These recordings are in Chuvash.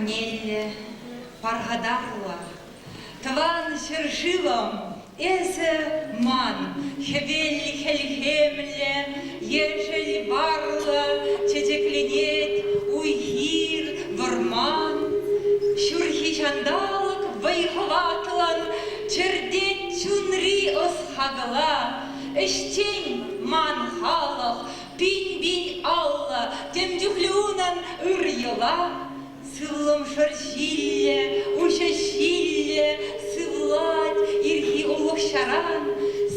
Парнеллӗ, пархатарлӑ Тӑван ҫӗршывӑм, эсӗ ман хӗвел хӗлхемлӗ, ешӗл варлӑ чечекленет уй-хир, вӑрман. Ҫурхи ҫанталӑк вӑй-хӑватлӑн чӗртет чунри ӑс-хакӑла. Ӗҫчен ман халӑх, пин-пин аллӑ, тем чухлӗ унӑн ыр йӑла. Сывлӑм шӑрҫиллӗ, уҫӑ ҫиллӗ сывлать ирхи улӑх-ҫаран.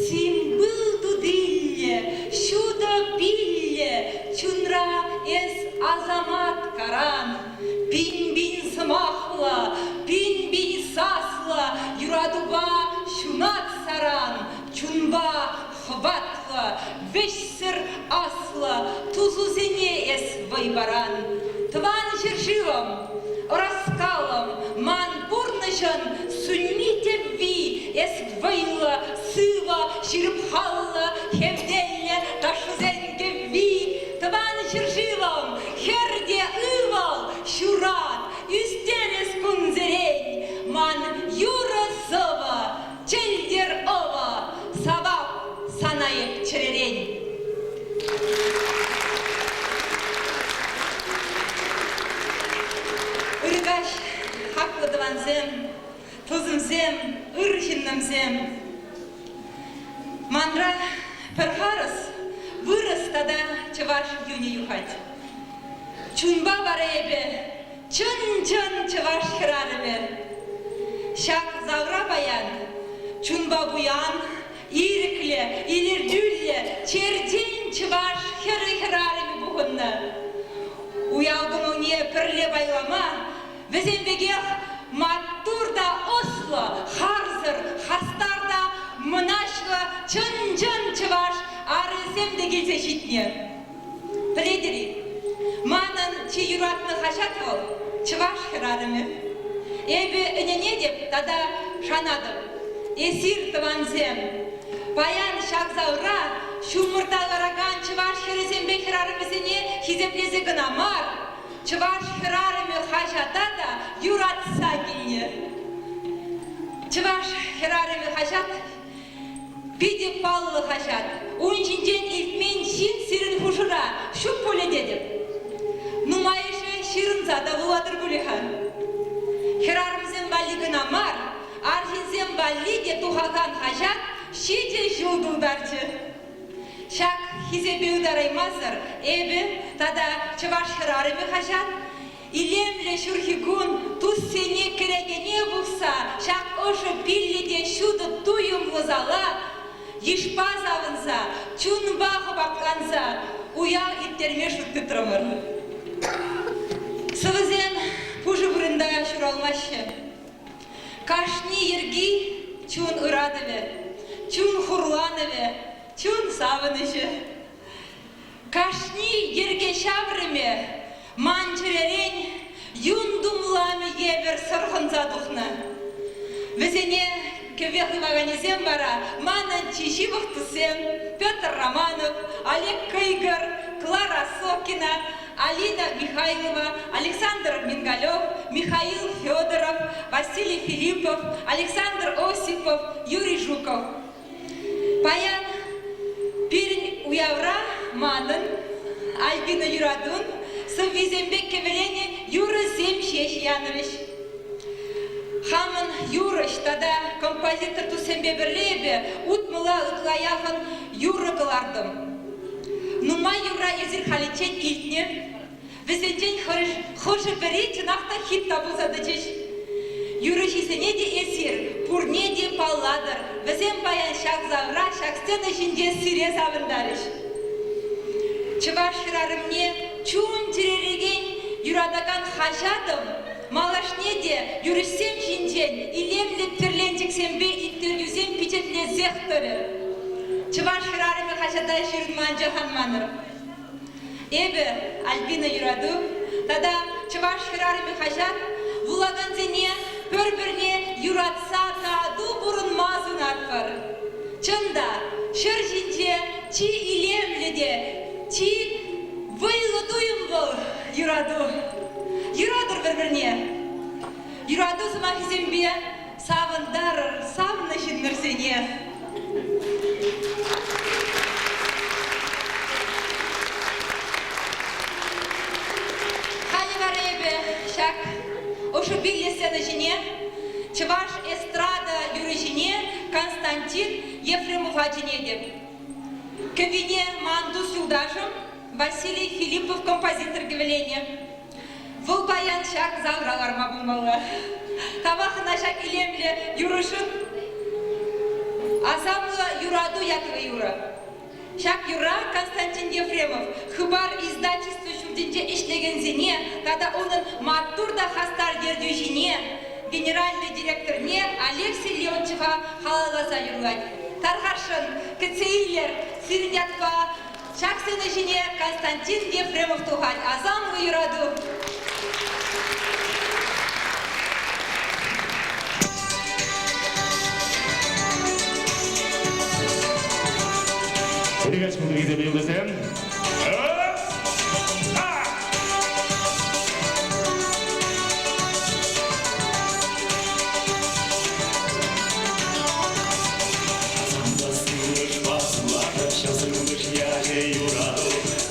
Сим-пыл тутиллӗ, ҫутӑ пиллӗ, чунра эс асамат каран. Пин-пин сӑмахлӑ, пин-пин саслӑ, юратупа ҫунат саран, чунпа хӑватлӑ, вӗҫсӗр аслӑ тусусене эс вӑй паран. Тӑван ҫӗршывӑм, ӑраскалӑм, ман пурнӑҫӑн сӳнми тӗвви, эс вӑйлӑ, сывӑ, ҫирӗп халлӑ, хевтеллӗ ташшусен кӗвви. Тӑван ҫӗршывӑм, хӗр те ывӑл, ҫурат, ӳстер эс кунсерен. Ман юрӑ-сӑвӑ, Чӗлтӗр ӑвӑ, савап сана эп чӗререн. Ыр каҫ, хаклӑ тӑвансем, тусӑмсем, ыр ҫыннӑмсем. Манра пӗр харӑс вырӑс тата чӑваш юнӗ юхать. Чунпа вара эпӗ чӑн-чӑн чӑваш хӗрарӑмӗ. Ҫак залра паян чунпа пуян, ирӗклӗ, илӗртӳллӗ, черчен чӑваш хӗрӗ-хӗрарӑмӗ пухӑннӑ. Уяв кӑмӑлне пӗрле пайлама вӗсем пекех маттур та ӑслӑ, харсӑр, хастар та мӑнаҫлӑ чӑн-чӑн чӑваш арӗсем те килсе ҫитнӗ. Пӗлетӗр-и, манӑн чи юратнӑ хаҫат вӑл Чӑваш хӗрарӑмӗ. Эпӗ ӗненетӗп тата шанатӑп. Эсир, тӑвансем, паян ҫак залра ҫумӑрта ларакан чӑваш хӗрӗсемпе хӗрарӑмӗсене хисеплесе кӑна мар, Чӑваш хӗрарӑмӗ хаҫата та юратса килнӗ. Чӑваш хӗрарӑмӗ хаҫат Питӗ паллӑ хаҫат. Ун ҫинчен илтмен ҫын сирӗн хушӑра ҫук пулӗ тетӗп. Нумайӑшӗ ҫырӑнса та вулатӑр пулӗ-ха. Хӗрарӑмсем валли кӑна мар, арҫынсем валли те тухакан хаҫат ҫичӗ ҫул тултарчӗ. Ҫак хисепе ытараймасӑр эпӗ тата Чӑваш хӗрарӑмӗ хаҫат Илемлӗ ҫурхи кун туссене кӗрекене пухса ҫак ӑшӑ пиллӗ те ҫутӑ туйӑмлӑ зала йышпа савӑнса, чунпа хӑпартланса уяв ирттерме шут тытрӑмӑр. Сӑвӑсем пушӑ вырӑнта ҫуралмаҫҫӗ. Кашни йӗрки чун ыратӑвӗ, чун хурланӑвӗ, чун савӑнӑҫӗ. Кашни йӗрке ҫаврӑмӗ ман чӗререн юн тумламӗ евӗр сӑрхӑнса тухнӑ. Вӗсене кӗвве хываканӗсем вара манӑн чи ҫывӑх туссем Петр Романов, Олег Кӑйкӑр, Клара Сокина, Алина Михайлова, Александр Мингалев, Михаил Федоров, Василий Филиппов, Александр Осипов, Юрий Жуков. Паян пирӗн уявра манӑн Альбина Юратун сӑввисемпе кӗвӗленӗ юрӑсем ҫеҫ янӑрӗҫ. Хамӑн юрӑҫ тата композитор туссемпе пӗрле эпӗ утмӑла ытла яхӑн юрӑ кӑлартӑм. Нумай юрра эсир халиччен илтнӗ. Вӗсенчен хӑшӗ-пӗри чӑнах та хит та пулса тӑчӗҫ. Юрӑҫисене те эсир пурне те паллатӑр. Вӗсем паян ҫак залра, ҫак сцена ҫинче сире савӑнтарӗҫ. Чӑваш хӗрарӑмне чун-чӗререкен юратакан хаҫатӑм малашне те юрӑҫсем ҫинчен илемлӗ тӗрленчӗксемпе интервьюсем пичетлесех тӑрӗ. Чӑваш хӗрарӑмӗ хаҫата ҫырӑнма анчах ан манӑр. Эпӗ, Альбина Юрату тата Чӑваш хӗрарӑмӗ хаҫат вулакансене пӗр-пӗрне юратса тату пурӑнма сунатпӑр. Чӑн та, ҫӗр ҫинче чи илемлӗ те чи вӑйлӑ туйӑм вӑл юрату. Юратӑр пӗр-пӗрне. Юрату сӑмахӗсемпе савӑнтарӑр савнӑ ҫыннӑрсене. Халӗ вара эпӗ ҫак ӑшӑ пиллӗ сцена ҫине чӑваш эстрада юрӑҫине Константин Ефремова чӗнетӗп. Кӗввине ман тус-юлташӑм Василий Филиппов композитор кӗвӗленӗ. Вӑл паян ҫак залра ларма пулмалла. Тавах ӑна ҫак илемлӗ юрӑшӑн. Асамлӑ юрату ятлӑ юрӑ. Ҫак юрра Константин Ефремов Хыпар издательство ҫуртӗнче ӗҫлекенсене тата унӑн маттур та хастар ертӳҫине, генеральнӑй директорне Алексей Леонтьева халалласа юрлать. Тархасшӑн, кӗтсе илӗр, сирӗн ятпа ҫак сцена ҫине Константин Ефремов тухать. Асамлӑ юрату! Перегач хисеплӗ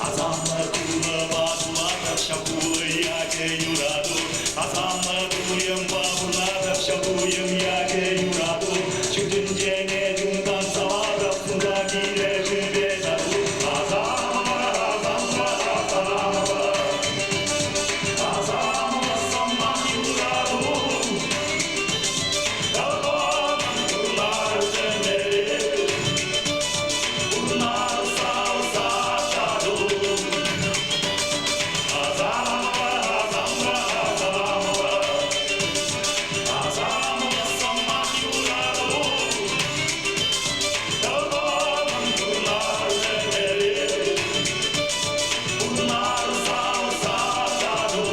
Асамлӑ кулӑпа тулатӑп ҫав кулӑ ячӗ юрату. Асамлӑ туйӑмпа пурнатӑп ҫав туйӑм ячӗ юрату. Ҫут тӗнчене чунтан саватӑп, кунта килӗшӳпе тату. Асамлӑ, асамлӑ, асамлӑ. Асамлӑ сӑмах юрату. Тӑванӑм пурнар ӗмӗре. Пурнар савса тату. Асамлӑ, асамлӑ, асамлӑ. Асамлӑ сӑмах юрату. Тӑванӑм пурнар ӗмӗре. Пурнар савса тату.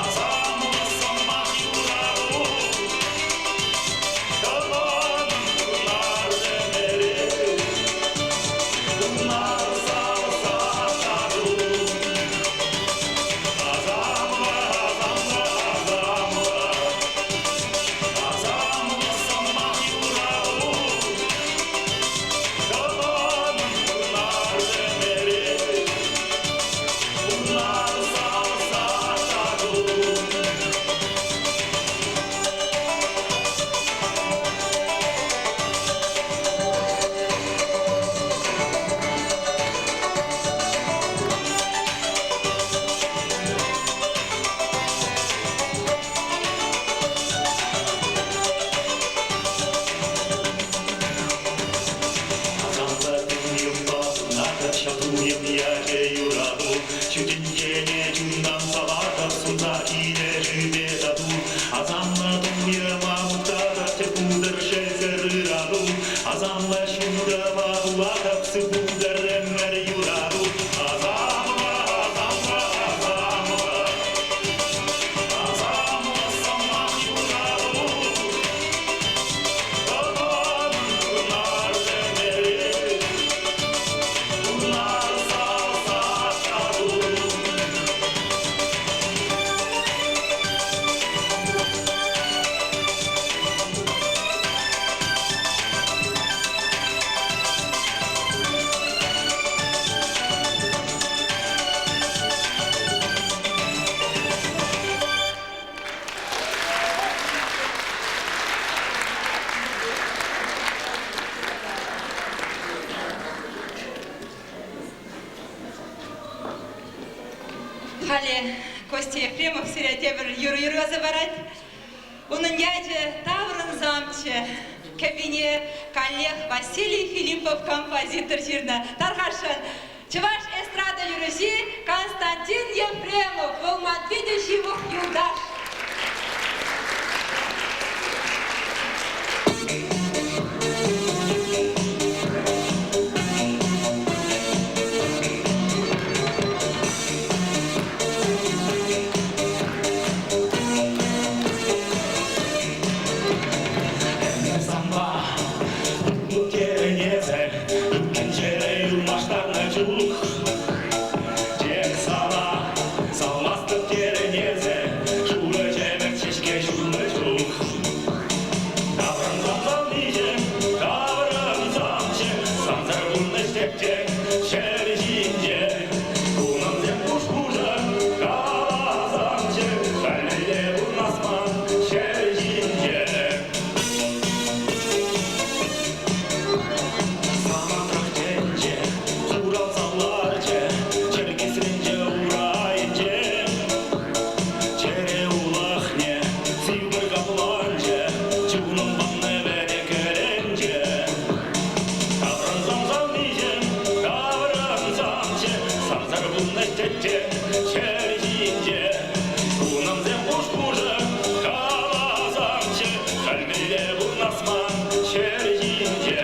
Асамлӑ сӑмах юрату. Тӑванӑм пурнар ӗмӗре. Пурнар савса тату. Асамлӑ, асамлӑ, асамлӑ. Асамлӑ сӑмах юрату. Тӑванӑм пурнар ӗмӗре. Пурнар савса тату. Асамлӑ туйӑмпа сунатӑп ҫав туйӑм ячӗ юрату. Ҫут тӗнчене чунтан саватӑп, сунса килӗшӳпе тату. Асамлӑ туйӑма мухтатӑп, тӗп пултӑр шелсӗр ырату. Асамлӑ ҫутӑпа тулатӑп, сыв пултӑр ӗмӗр юрату. Асамлӑ, асамлӑ, асамлӑ. Асамлӑ сӑмах юрату. Тӑванӑм пурнар ӗмӗре. Пурнар савса тату. Халӗ Костя Ефремов сире тепӗр юрӑ юрласа парать. Унӑн ячӗ «Таврӑнсам». Таврӑнсамччӗ кӗввине каллех Василий Филиппов композитор ҫырнӑ. Тархасшӑн, чӑваш эстрада юрӑҫи Константин Ефремов, вӑл ман питӗ ҫывӑх юлташ. Ӗнер санпа тутлӑ эсӗ, тӗнчере ылмаштарнӑ чух. Тек сана салмастӑп терӗн эсӗ, шурӑ ҫӗмӗрт ҫеҫке ҫурнӑ чух. Таврӑнсан савниҫӗм, таврӑнсамччӗ, сансӑр пурнӑҫ теп-тек ҫӗр ҫинче. Кунӑмсем пуш-пушӑ, каласамччӗ, халь-мӗнле пурнас ман ҫӗр ҫинче. Самантрах тӗнче хуралса ларчӗ, чӗркесренче урайӗнче. Чӗре улӑхне сивпӗр капланчӗ, чунӑм паннӑ вӗре кӗленче. Таврӑнсан савниҫӗм, таврӑнсамччӗ, сансӑр пулнӑ тетте ҫӗр ҫинче. Кунӑмсем пуш-пушӑ, каласамччӗ, халь мӗнле пурнас ман ҫӗр ҫинче.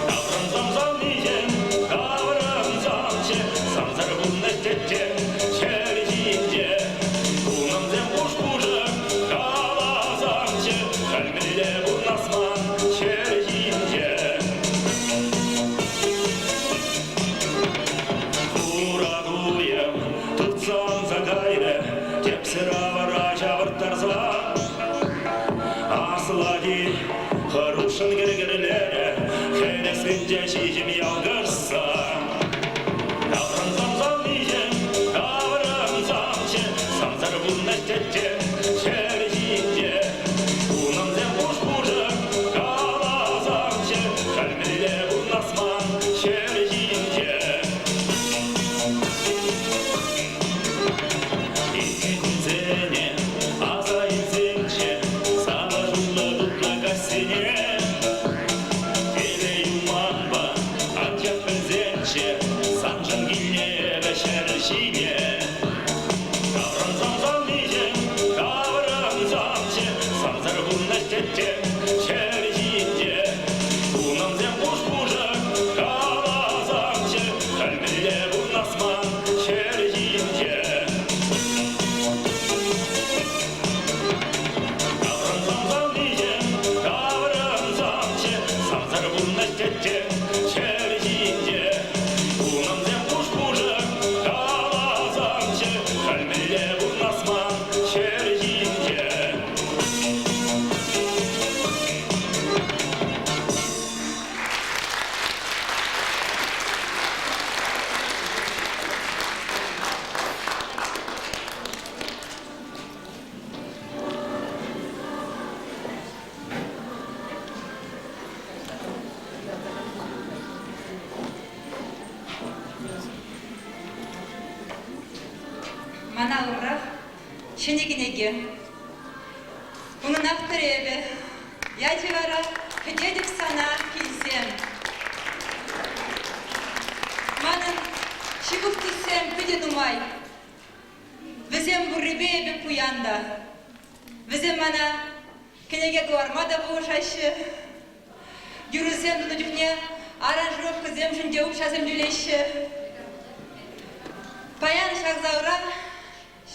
Таврӑнсам савниҫӗм, таврӑнсамччӗ, сансӑр пулнӑ тетте ҫӗр ҫинче. Кунӑмсем пуш-пушӑ, каласамччӗ, халь мӗнле пурнас ман ҫӗр ҫинче. Хура туйӑм туртса кайрӗ, тӗпсӗр авӑра ҫавӑрттарса. Аслати хӑрушшӑн кӗр-кӗрлерӗ, хӗреслинче ҫиҫӗм ялкӑшса. Таврӑнсан савниҫӗм, таврӑнсамччӗ, сансӑр пурнӑҫ тетте ҫӗр ҫинче. Кунӑмсем пуш-пушӑ, каласамччӗ, халь мӗнле пурнас ман ҫӗр ҫинче. Иртнӗ кунсене аса илсенче савӑшуллӑ тутлӑ каҫсене телей юманпа анчах пӗлсенче саншӑн килнӗ эпӗ ҫӗр ҫине. Таврӑнсан савниҫӗм, таврӑнсамччӗ, сансӑр пурнӑҫ тетте ҫӗр ҫинче. Кунӑмсем пуш-пушӑ, каласамччӗ, халь мӗнле пурнас ман ҫӗр ҫинче. Таврӑнсан савниҫӗм, таврӑнсамччӗ, сансӑр пурнӑҫ тетте ҫӗр ҫинче. Кунӑмсем пуш-пушӑ, каласамччӗ, халь мӗнле пурнас ман ҫӗр ҫинче. Мана умрах ҫӗнӗ кӗнеке. Унӑн авторӗ эпӗ. Ячӗ вара «Кӗтетӗп сана килсем». Манӑн ҫывӑх туссем питӗ нумай. Вӗсем пуррипе эпӗ пуян та. Вӗсем мана кӗнеке кӑларма та пулӑшаҫҫӗ. Юрӑсем тунӑ чухне аранжировкӑсемшӗн те укҫасем тӳлеҫҫӗ. Паян ҫак залра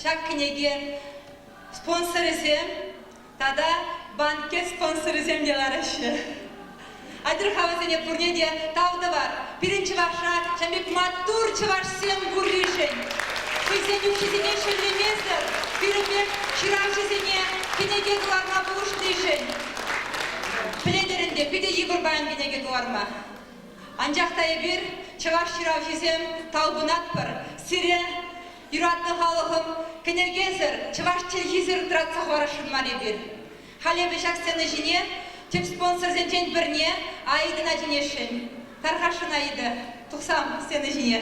ҫак кӗнеке спонсорӗсем тата банкет спонсорӗсем те лараҫҫӗ. Атьӑр-ха вӗсене пурне те тав тӑвар. Пирӗн Чӑвашра ҫав пек маттур чӑвашсем пурришӗн. Хӑйсен укҫисене шеллемесӗр пирӗн пек ҫыравҫӑсене кӗнеке кӑларма пулӑшнишӗн. Пӗлетӗр ӗнтӗ, питӗ йывӑр паян кӗнеке кӑларма. Анчах та эпир, чӑваш ҫыравҫисем, талпӑнатпӑр. Сире. Юратнӑ халӑхӑм кӗнекесӗр, чӑваш чӗлхисӗр тӑратса хӑварасшӑн мар эпир. Халь эпӗ ҫак сцена ҫине тӗп спонсорсенчен пӗрне Аидӑна чӗнесшӗн. Тархасшӑн, Аида, тухсам сцена ҫине.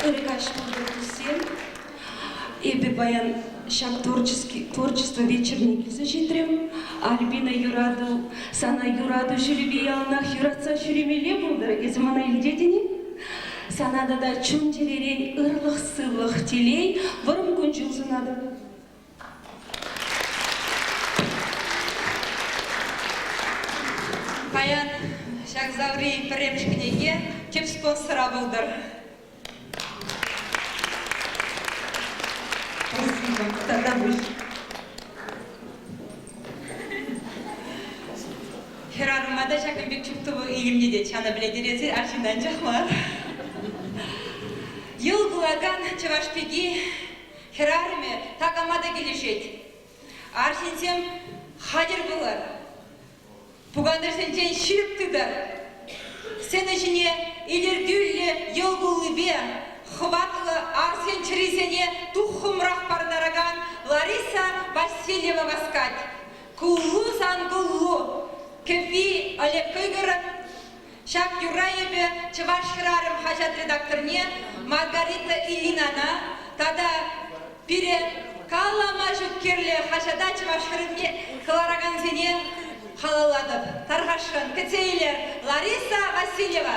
Ырӑ каҫ пултӑр, туссем. Эпӗ паян ҫак творчество вечерне килсе ҫитрӗм. Альбина, юрату, сана юрату ҫулӗпе яланах юратса ҫӳремелле пултӑр. Эсӗ мана илтетӗн-и? Сана тата чун-чӗререн ырлӑх-сывлӑх, телей, вӑрӑм кун-ҫул сунатӑп. Паян ҫак залри пӗрремӗш кӗнеке тӗп спонсора пултӑр. Спасибо. Тавтапуҫ. Хӗрарӑма та ҫакӑн пек чуптӑву илемлетет, ҫавна пӗлетӗр эсир, арҫын анчах мар. Йӑл кулакан чӑваш пики хӗрарӑмӗ такама та килӗшет. Арҫынсем хатӗр пулӑр, пуканӑрсенчен ҫирӗп тытӑр. Сцена ҫине илӗртӳллӗ йӑл куллипе хӑватлӑ арсен чӗрисене туххӑмрах парӑнтаракан Лариса Васильева васкать. Куллу сан куллу, кӗвви Олег Кӑйкӑрӑн. Ҫак юрра эпӗ Чӑваш хӗрарӑм хаҫат редакторне Маргарита Ильинана тата пире калама ҫук кирлӗ хаҫата чӑваш хӗрӗмне кӑларакансене халаллатӑп. Тархасшӑн, кӗтсе илер Лариса Васильева.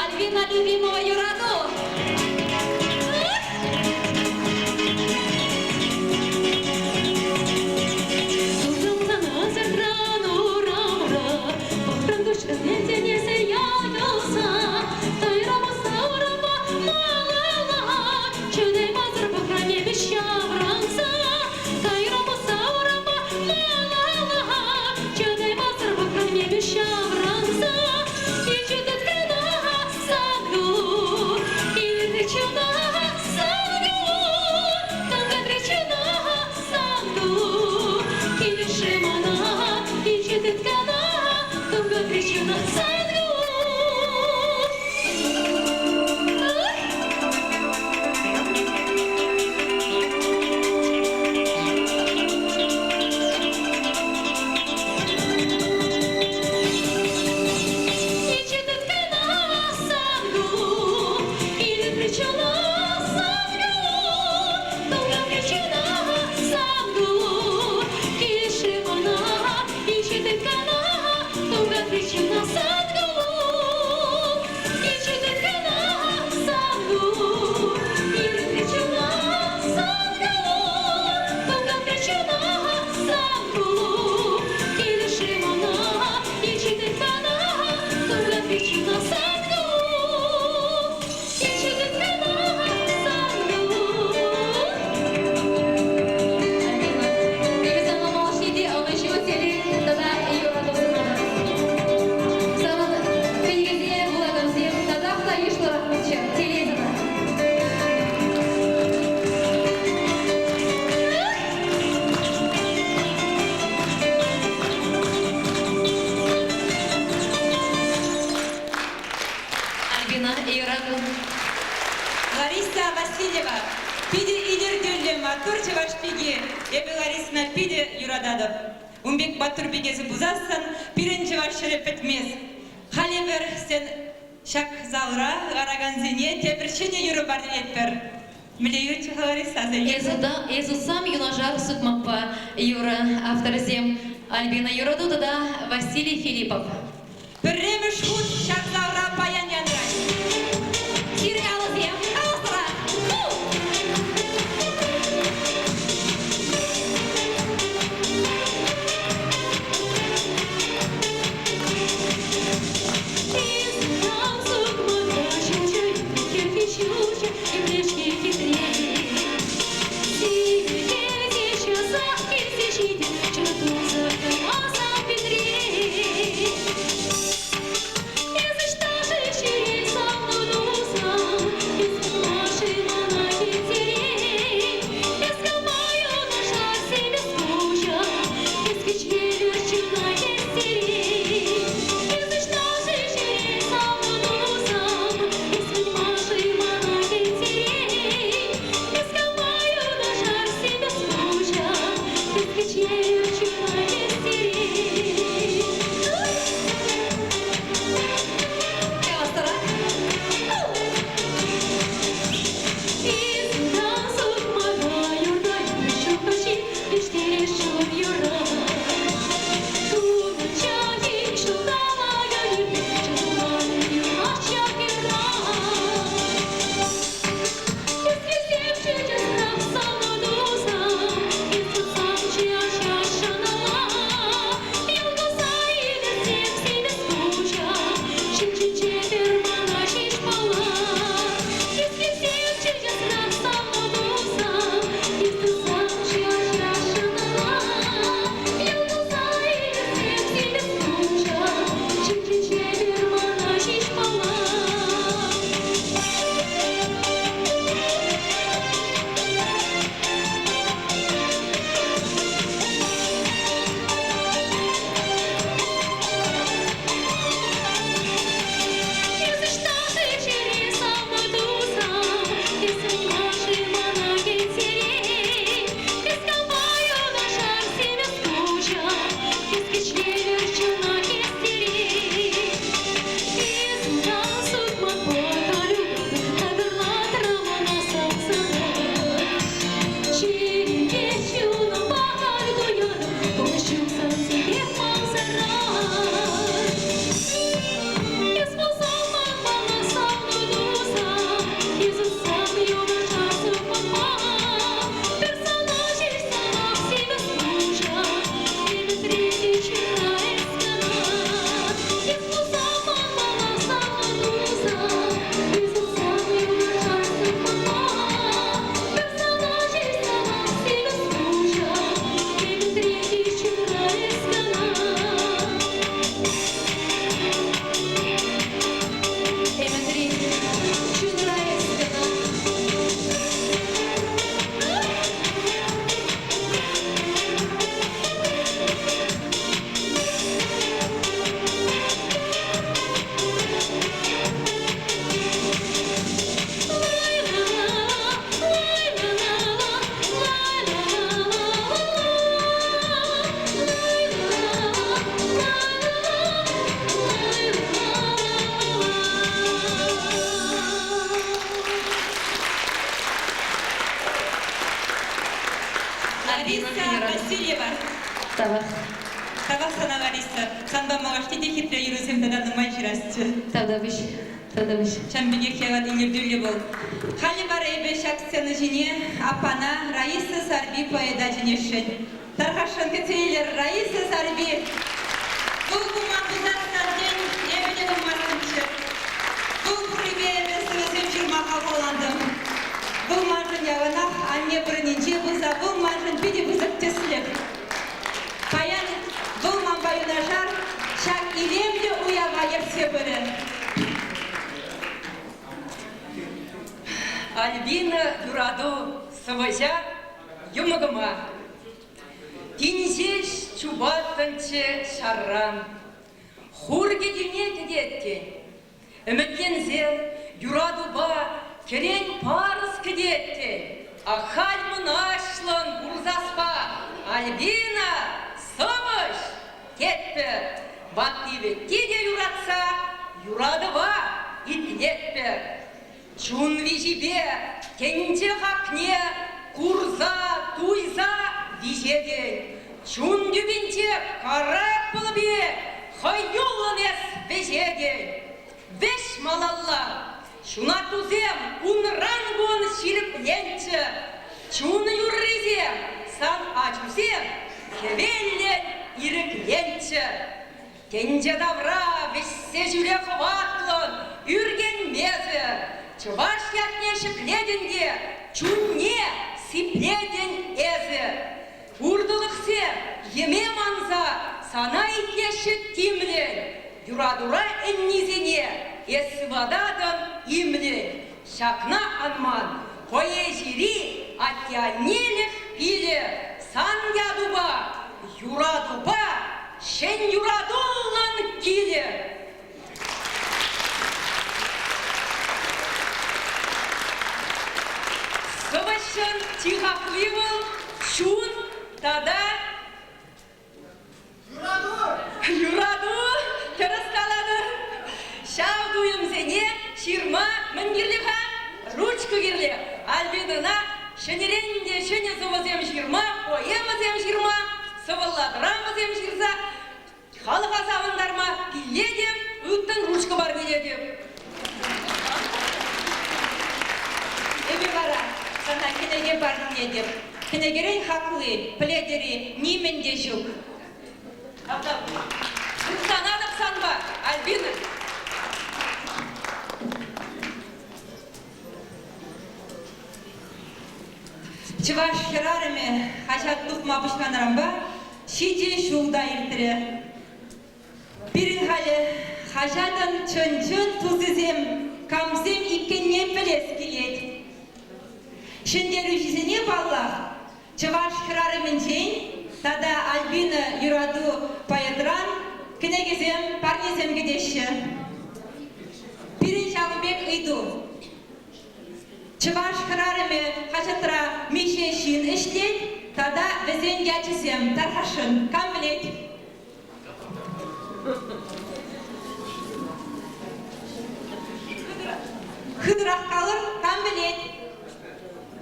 Альбина Любимова юрату. Маттур чӑваш пики, эпӗ Ларисӑна питӗ юрататӑп. Ун пек маттур пикесем пулсассӑн пирӗн чӑваш ҫӗрӗ пӗтмест. Халь эпир ҫак залра ларакансене тепӗр ҫӗнӗ юрӑ парнелетпӗр. Мӗнле юрччӗ-ха Лариса? Эс утсам юнашар сукмакпа юрӑ авторӗсем Альбина Юрату тата Василий Филиппов. Пӗрремӗш хут ҫак залра паян янрать. Сирӗн алӑсем каласра. Лариса Васильева. Тавах. Тавах сана, Лариса. Санпа малашне те хитре юрӑсем тата нумай ҫырасчӗ. Тавтапуҫ. Тавтапуҫ. Ҫавӑн пекех ялан илӗртӳллӗ вӑл. Халӗ вара эпӗ ҫак сцена ҫине аппана Раиса Сарпи поэта чӗнесшӗн. Тархасшӑн кӗтсе илӗр, Раиса Сарпи! Вӑл пулман пулсассӑн, тен, эпӗ те пулмастӑмччӗ. Вӑл пуррипе эпӗ сӑвӑсем ҫырма хавхалантӑм. Вӑл маншӑн яланах анне вырӑнӗнче пулса, вӑл маншӑн питӗ пысӑк тӗслӗх. Паян вӑл манпа юнашар ҫак илемлӗ уява ертсе пырӗ. Альбина Юрату сӑвӑҫа йӑмӑкӑма тин ҫеҫ чупаттӑнччӗ ҫарран. Хур кӗтӳне кӗтеттӗн. Ӗмӗтленсе юратупа кӗрен парӑс кӗтеттӗн. Ахаль мӑнаҫлӑ. Альбина сӑвӑҫ тетпӗр. Ватти-вӗтти те юратса юратӑва итлетпӗр. Чун виҫипе тӗнче хакне курса, туйса виҫетӗн. Чун тӳпинче карап пулӑпе хӑюллӑн эс вӗҫетӗн. Вӗҫ малалла, ҫунаттусем унран-кун ҫирӗпленччӗр. Чун юррисем, сан ачусем хӗвеллӗн ирӗкленччӗр. Тӗнче тавра вӗҫсе ҫӳре хӑватлӑн, ӳркенмесӗр. Чӑваш ятне ҫӗклетӗн те чунне сиплетӗн эсӗ. Пуртӑлӑхсем йӗме манса сана итлеҫҫӗ тимлӗн. Юратура ӗннисене эс сывататӑн имлӗн. Ҫакна ан ман, поэзири атте-аннелӗх пилӗ сан ятупа, юратупа ҫӗн юратуллӑн килӗ. Сӑвӑҫшӑн чи хакли вӑл чун тата Юрату! Юрату! Тӗрӗс калатӑр. Ҫав туйӑмсене ҫырма мӗн кирлӗ-ха? Ручка кирлӗ. Альбинӑна ҫӗнӗрен те ҫӗнӗ сӑвӑсем ҫырма, поэмӑсем ҫырма, сӑвӑлла драмӑсем ҫырса халӑха савӑнтарма пиллетӗп, ылтӑн ручка парнелетӗп. Эпӗ вара сана кӗнеке парнелетӗп. Кӗнекерен хакли, пӗлетӗр-и, нимӗн те ҫук. Мухтанатӑп санпа, Альбина. Чӑваш хӗрарӑмӗ хаҫат тухма пуҫланӑранпа ҫичӗ ҫул та иртрӗ. Пирӗн халӗ хаҫатӑн чӑн-чӑн тусӗсем камсем иккенне пӗлес килет. Ҫӗнтерӳҫӗсене, паллах, чӑваш хӗрарӑмӗнчен тата Альбина Юрату поэтран кӗнекесем, парнесем кӗтеҫҫӗ. Пирӗн ҫавӑн пек ыйту. Чӑваш хӗрарӑмӗ хаҫатра миҫе ҫын ӗҫлет тата вӗсен ячӗсем тархасшӑн кам пӗлет? Хытӑрах калӑр, кам пӗлет?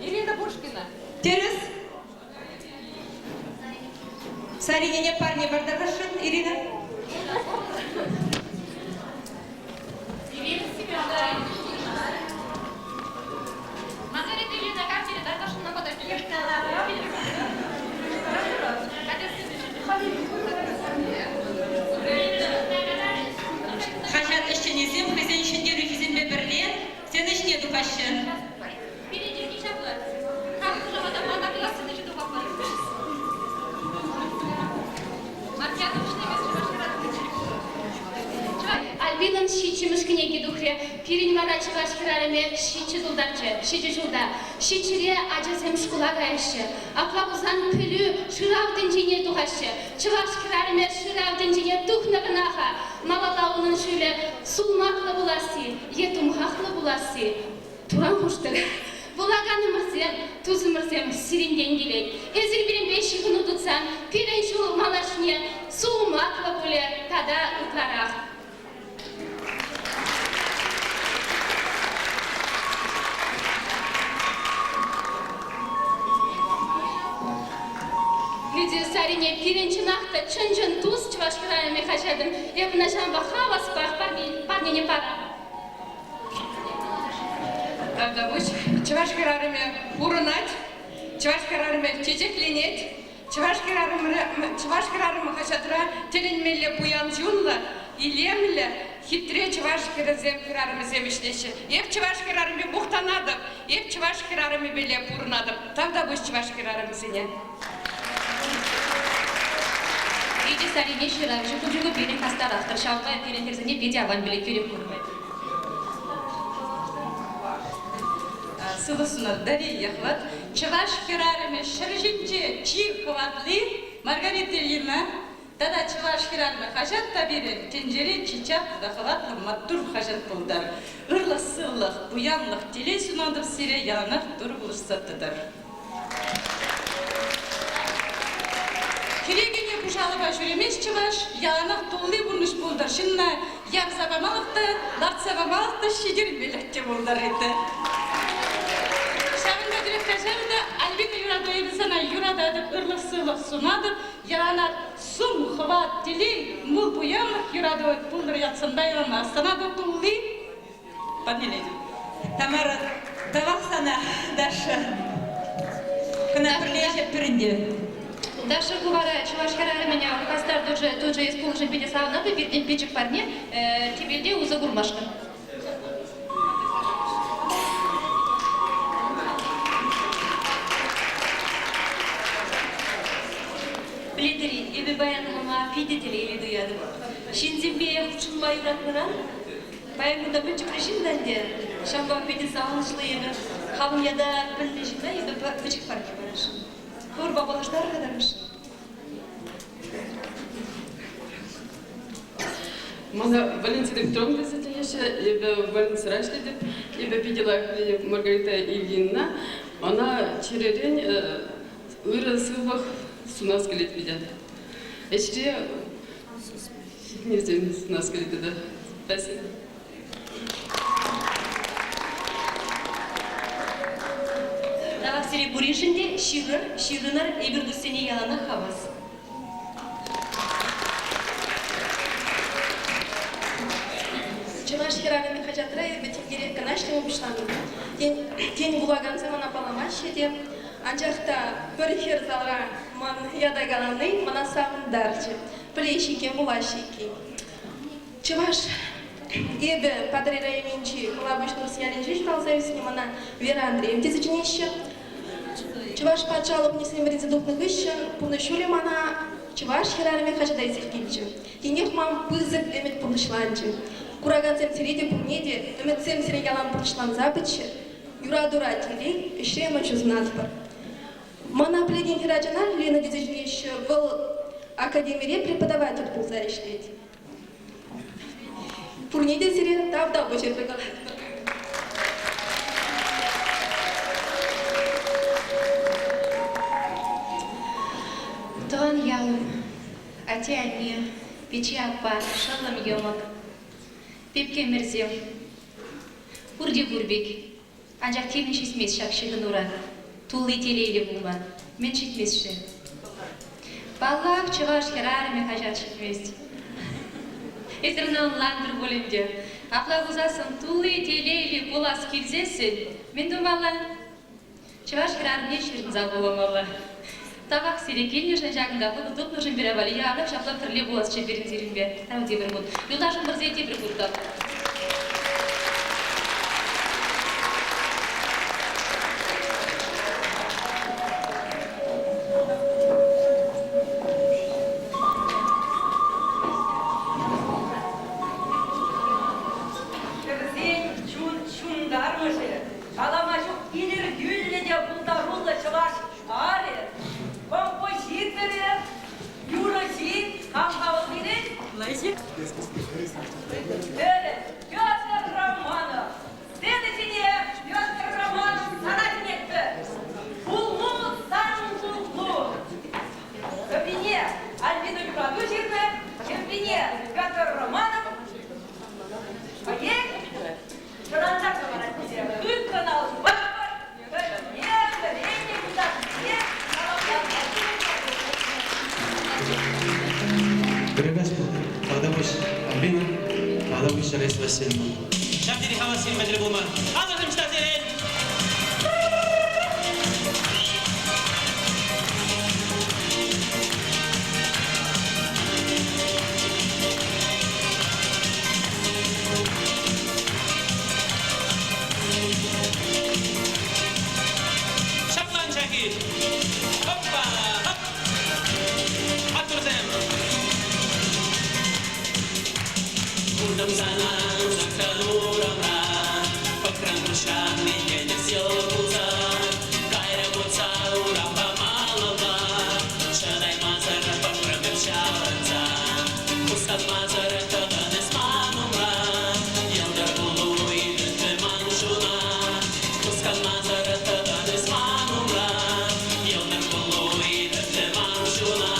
Ирина Пушкина. Тӗрӗс. Саринене парне партарасшӑн, Ирина. Ирина Семенова. Маргарита Ильина картире тархасшӑн Хаҫат ӗҫченӗсем хӑйсен ҫӗнтерӳҫисемпе пӗрле сцена ҫине тухаҫҫӗ. Альбинӑн ҫиччӗмӗш кӗнеки тухрӗ. Пирӗн вара чӑваш хӗрарӑмӗ ҫиччӗ тултарчӗ, ҫичӗ ҫулта. Ҫиччӗре ачасем шкула каяҫҫӗ. Апла пулсан пӗлӳ, шырав тӗнчине тухаҫҫӗ. Чӑваш хӗрарӑмӗ шырав тӗнчине тухнӑ кӑна-ха. Малалла унӑн ҫулӗ сулмаклӑ пуласси е тумхахлӑ пуласси Туран хуштӑр. Вулаканӑмӑрсем, тусӑмӑрсем сирӗнтен килет. Эсир пирӗнпе ҫыхӑну тытсан пирӗн ҫул малашне сулмаклӑ пулӗ тата ытларах. Лидия Сарине пирӗн чӑнах та чӑн-чӑн тус Чӑваш хӗрарӑмӗ хаҫатӑн эп ӑна ҫавӑнпа хаваспах парнене парам. Тавтапуҫ. Чӑваш хӗрарӑмӗ пурӑнать, чӑваш хӗрарӑмӗ чечекленет, Чӑваш хӗрарӑмӗ Чӑваш хӗрарӑмӗ хаҫатра тӗлӗнмелле пуян чунлӑ, илемлӗ, хитре чӑваш хӗрӗсем, хӗрарӑмӗсем ӗҫлеҫҫӗ. Эп чӑваш хӗрарӑмӗпе мухтанатӑп, эп чӑваш хӗрарӑмӗпеле пурӑнатӑп. Тавтапуҫ чӑваш хӗрарӑмӗсене. Питӗ Сарине ҫыравҫӑ кун пирӗн хастар автор. Ҫавӑнпа пирӗн хӗрсене питӗ аван пӗлет тӳрех курмать. Сывӑ сунар Дарья Яхват. Чӑваш хӗрарӑмӗ ҫӗр ҫинче чи хӑватли Маргарита Ильина тата Чӑваш хӗрарӑмӗ хаҫат та пирӗн тӗнчере чи чаплӑ та хӑватлӑ маттур хаҫат пултӑр. Ырлӑх-сывлӑх, пуянлӑх, телей сунатӑп сире яланах Турӑ пулӑшса тӑтӑр. алӑпа ҫӳремест чӑваш, яланах тулли пурнӑҫ пултӑр. Ҫынна ярса памалӑх та, лартса памалӑх та, ҫитермелӗх те пултӑр ӗнтӗ. Ҫавӑнпа тӳрех каҫарӑр та, Альбина юрату, эпӗ сана юрататӑп, ырлӑх-сывлӑх сунатӑп. Яланах сум, хӑват, телей, мул, пуянлӑх юрату пултӑр ятсанпа яланах. Сана та тулли парнелетӗп. Тамара, тавах сана, Даша. Кӑна пӗрле ӗҫетпӗр ӗнтӗ. Даша ку вара чӑваш хӗрарӑмӗн хастар тучӗ, тучӗ эс пулнӑшӑн питӗ савӑнатӑп, пиртен пӗчӗк парне тӗпелте усӑ курмашкӑн. Пӗлетӗр-и, эпӗ паян хама питӗ телейлӗ туятӑп. Ҫынсемпе хутшӑнма юратнӑран паян кунта мӗн чухлӗ ҫын та ӗнтӗ, ҫавӑнпа питӗ савӑнӑҫлӑ эпӗ. Хамӑн ята пӗлнӗ ҫынна эпӗ пӗчӗк парне парасшӑн. Хӑвӑрпа паллаштарӑр-ха тарӑшшӑн. Мана Валентина Петровна тесе чӗнеҫҫӗ. Эпӗ больницӑра ӗҫлетӗп. Эпӗ питӗ лайӑх пӗлетӗп Маргарита Ильинна. Ӑна чӗререн ырӑ сывлӑх сунас килет питӗ. Ӗҫре ҫитӗнӳсем сунас килет тата. Спасибо. Тавах сире пуриншӗн те ҫырӑр, ҫырӑнӑр, эпир туссене яланах хавас. Чӑваш хӗрарӑмӗ хаҫатра эпӗ тинтерех кӑна ӗҫлеме пуҫланӑ. Тен, тен вулакансем ӑна палламаҫҫӗ те. Анчах та пӗр хӗр залра ман ята калани мана савӑнтарчӗ. Пӗлеҫҫӗ иккен, вулаҫҫӗ иккен. Чӑваш эпӗ Патӑрьел районӗнчи Пӑлапуҫ Нурӑс ялӗнче ҫуралса ӳснӗ мана Вера Андреева тесе чӗнеҫҫӗ. Чӑваш патшалӑх университетне вӗренсе тухнӑ хыҫҫӑн пурнӑҫ ҫулӗ мана Чӑваш хӗрарӑмӗ хаҫата илсе килчӗ. Тинех ман пысӑк ӗмӗт пурнӑҫланчӗ. Куракансем сире те пурне те ӗмӗтсем сире ялан пурнӑҫланса пыччӑр. Юратура телей, ӗҫре ӑнӑҫу сунатпӑр. Мана пӗлекен хӗрачана Лена тесе чӗнеҫҫӗ. Вӑл академире преподаватель пулса ӗҫлет. Пурне те сире тавтапуҫ эпӗ калатпӑр. Тӑван ялӑм, атте-анне, пичче-аппа, шӑллӑм йӑмӑк, пепкемӗрсем пурте пур пек. Анчах темӗн ҫитмест ҫак ҫыхӑнура. Тулли телейлӗ пулма мӗн ҫитмест-ши? Паллах, чӑваш хӗрарӑмӗ хаҫат ҫитмест. Эсир ӑна ӑнлантӑр пуль ӗнтӗ. Апла пулсассӑн тулли телейлӗ пулас килсессӗн мӗн тумалла? Чӑваш хӗрарӑмне ҫырӑнса вуламалла. Тавах сире килнӗшӗн, ҫакӑнта вӑхӑт тупнӑшӑн пире валли яланах ҫапла пӗрле пуласчӗ пирӗн сирӗнпе. Тав тепӗр хут. Юлташӑмӑрсен тепӗр хут тав. Хӗрсен чун ҫунтармӑшӗ, калама ҫук илӗртӳллӗ те пултаруллӑ чӑваш арӗ, композиторӗ, юрӑҫи кам-ха вӑл пирӗн? Терӗ Петр Романов. Сцена ҫине Петр Романов сана чӗнетпӗр. Пулну сан пулну. Сӑввине Альбина Юрату ҫырнӑ, кӗввине Петр Романов хӑех шӑранса кӑларать тесе хыттӑн алпапӑр, пӗлне вӗреннӗ юлташсене Ырӑ пултӑр. Тавтапуҫ, Альбина. Тавтапуҫ, Раиса Васильевна. Ҫав тери хавас сирӗнпе тӗл пулма. Алӑсем ҫтасен! Ҫаплан чаки! Хоппа! Хоп! Маттурсем! Куртӑм сана саккан урамра, Пӑхрӑм куҫран иленес йӑл кулса. Кайрӑм утса урампа малалла, Чӑтаймасӑр пӑхрӑм эп ҫаврӑнса. Хускатмасӑр тӑтӑн эс ман умра, Йӑлтӑр кулу илӗртрӗ ман чуна. Хускатмасӑр тӑтӑн эс ман умра, Йӑлтӑр кулу илӗртрӗ ман чуна.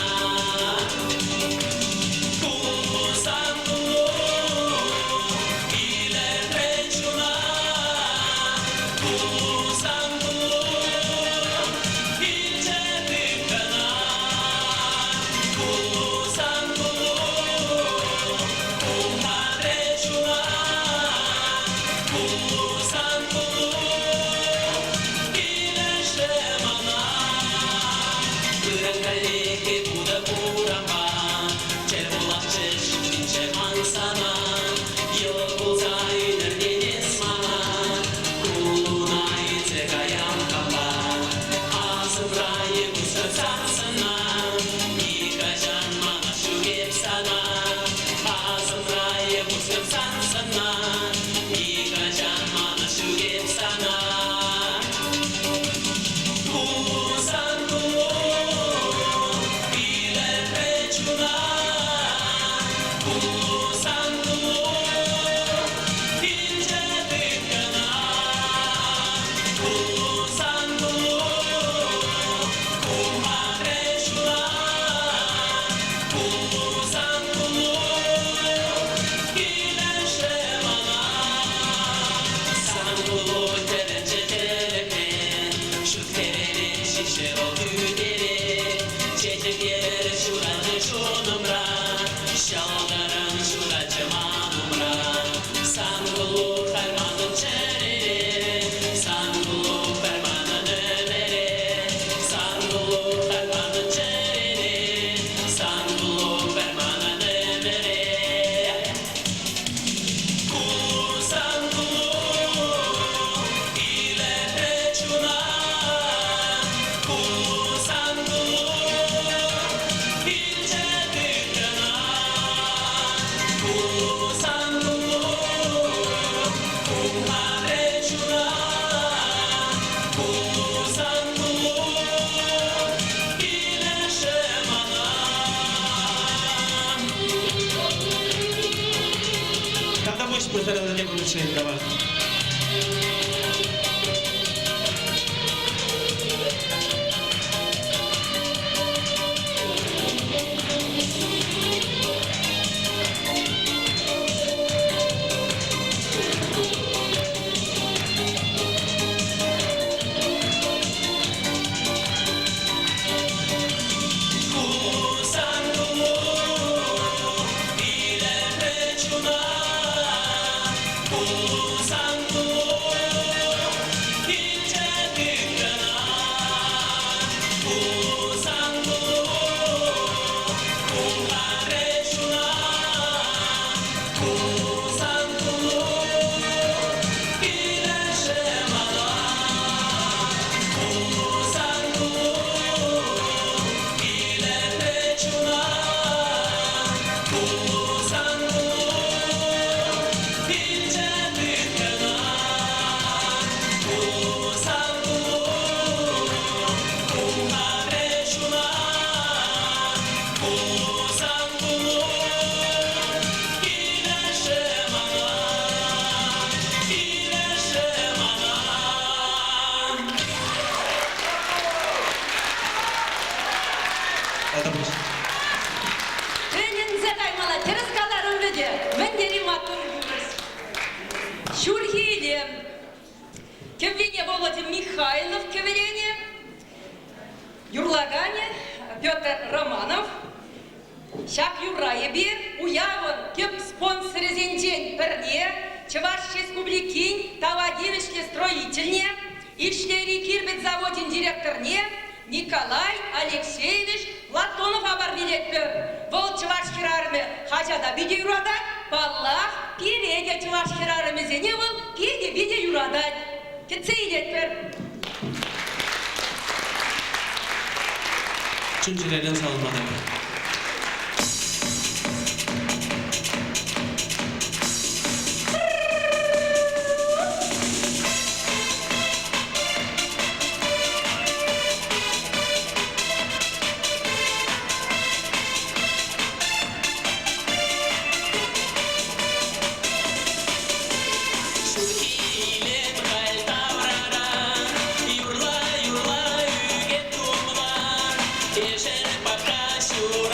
Пырса та тепӗр тавах. Тӗлӗнсе каймалла, тӗрӗс каларӑм вӗтӗ. Мӗн тери маттур юрӑҫ. Ҫурхи илем. Кӗввине Володя Михайлов кӗвӗленӗ. Юрлаканӗ Петр Романов. Ҫак юрра эпир уявӑн тӗп спонсорӗсенчен пӗрне, Чӑваш Республикин тава тивӗҫлӗ строительне, Ишлейри кирпӗч завочӗн директорне Николай Алексеевич Платонова парнелетпӗр. Вӑл чӑваш хӗрарӑмӗ хаҫата питӗ юратать, паллах, пире те чӑваш хӗрарӑмӗсене вӑл питӗ-питӗ юратать. Кӗтсе илетпӗр. Чун-чӗререн саламлатӑп. Ҫурхи халь таврара, юрла-юрла ӳкет тумла, ешӗл папка ҫул.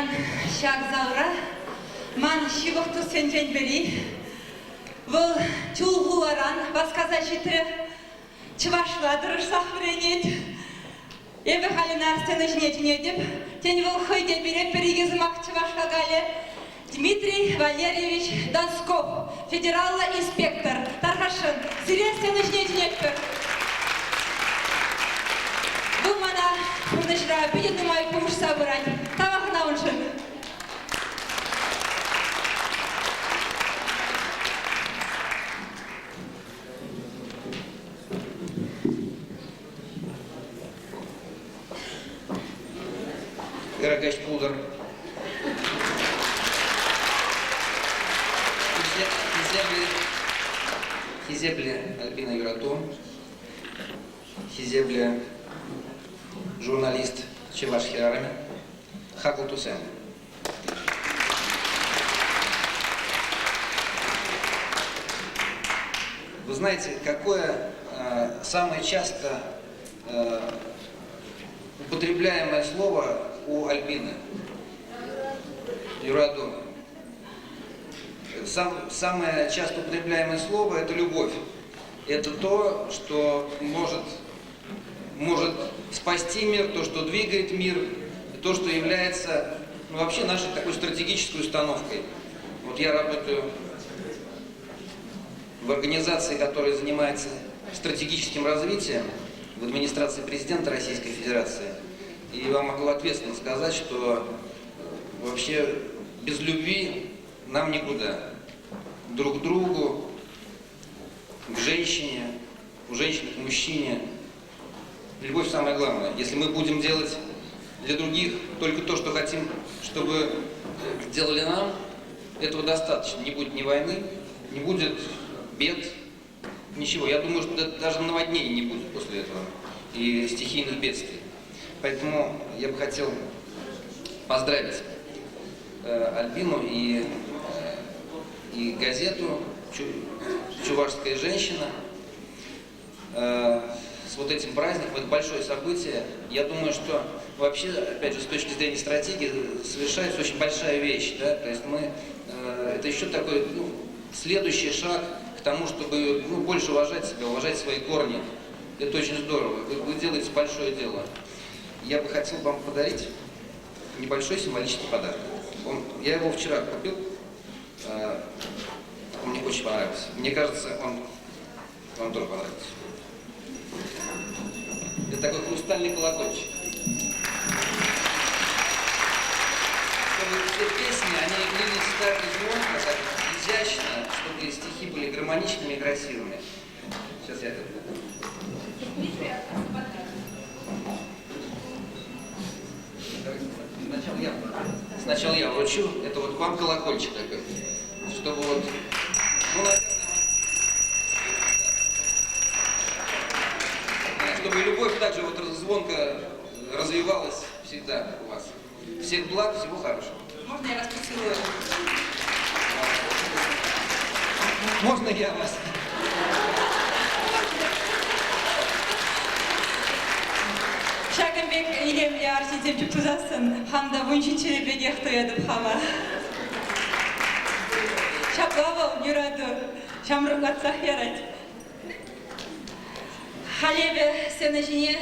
Паян ҫак залра ман ҫывӑх туссенчен пӗри, вӑл Чулхуларан васкаса ҫитрӗ, чӑвашла тӑрӑшсах вӗренет. Эпӗ халь ӑна сцена ҫине чӗнетӗп. Тен, вӑл хӑй те пире пӗр-икӗ сӑмах чӑвашла калӗ. Дмитрий Валерьевич Донсков, федераллӑ инспектор. Тархасшӑн, сире сцена ҫине чӗнетпӗр. Вӑл мана пурнӑҫра питӗ нумай пулӑшса пырать. Тавах ӑна уншӑн. Ырӑ каҫ пултӑр. Хисеплӗ, хисеплӗ Альбина Юрату, хисеплӗ журналист, чӑваш хӗрарӑмӗ, хаклӑ туссем. Вы знаете, какое самое часто употребляемое слово у Альбины? Юрату. Самое часто употребляемое слово – это любовь. Это то, что может спасти мир, то, что двигает мир, то, что является, ну, вообще нашей такой стратегической установкой. Вот я работаю в организации, которая занимается стратегическим развитием в администрации президента Российской Федерации. И вам могу ответственно сказать, что вообще без любви нам никуда. Друг к другу, к женщине, у женщины к мужчине. Любовь самое главное. Если мы будем делать для других только то, что хотим, чтобы делали нам, этого достаточно. Не будет ни войны, не будет бед, ничего. Я думаю, что даже наводнений не будет после этого и стихийных бедствий. Поэтому я бы хотел поздравить Альбину и газету «Чувашская женщина» с вот этим праздником. Это большое событие. Я думаю, что вообще, опять же, с точки зрения стратегии, совершается очень большая вещь. Да? То есть мы, это еще такой, ну, следующий шаг к тому, чтобы, ну, больше уважать себя, уважать свои корни. Это очень здорово. Вы делаете большое дело. Я бы хотел вам подарить небольшой символический подарок. Я его вчера купил. Он мне очень понравился. Мне кажется, он вам тоже понравится. Это такой хрустальный колокольчик. Чтобы все песни, они лились так звонко, так изящно, чтобы стихи были гармоничными и красивыми. Сейчас я это... Сначала я вручу. Это вот вам колокольчик такой. Чтобы вот... Ну, наверное, чтобы любовь также вот звонко развивалась всегда у вас. Всех благ, всего хорошего. Можно я вас поцелую? Можно я вас? Ҫакӑн пек илемлӗ арҫынсем чуп тусассӑн хам та 17-ре пекех туятӑп хама. Ҫапла вӑл юрату ҫамрӑклатсах ярать. Халь эпӗ сцена ҫине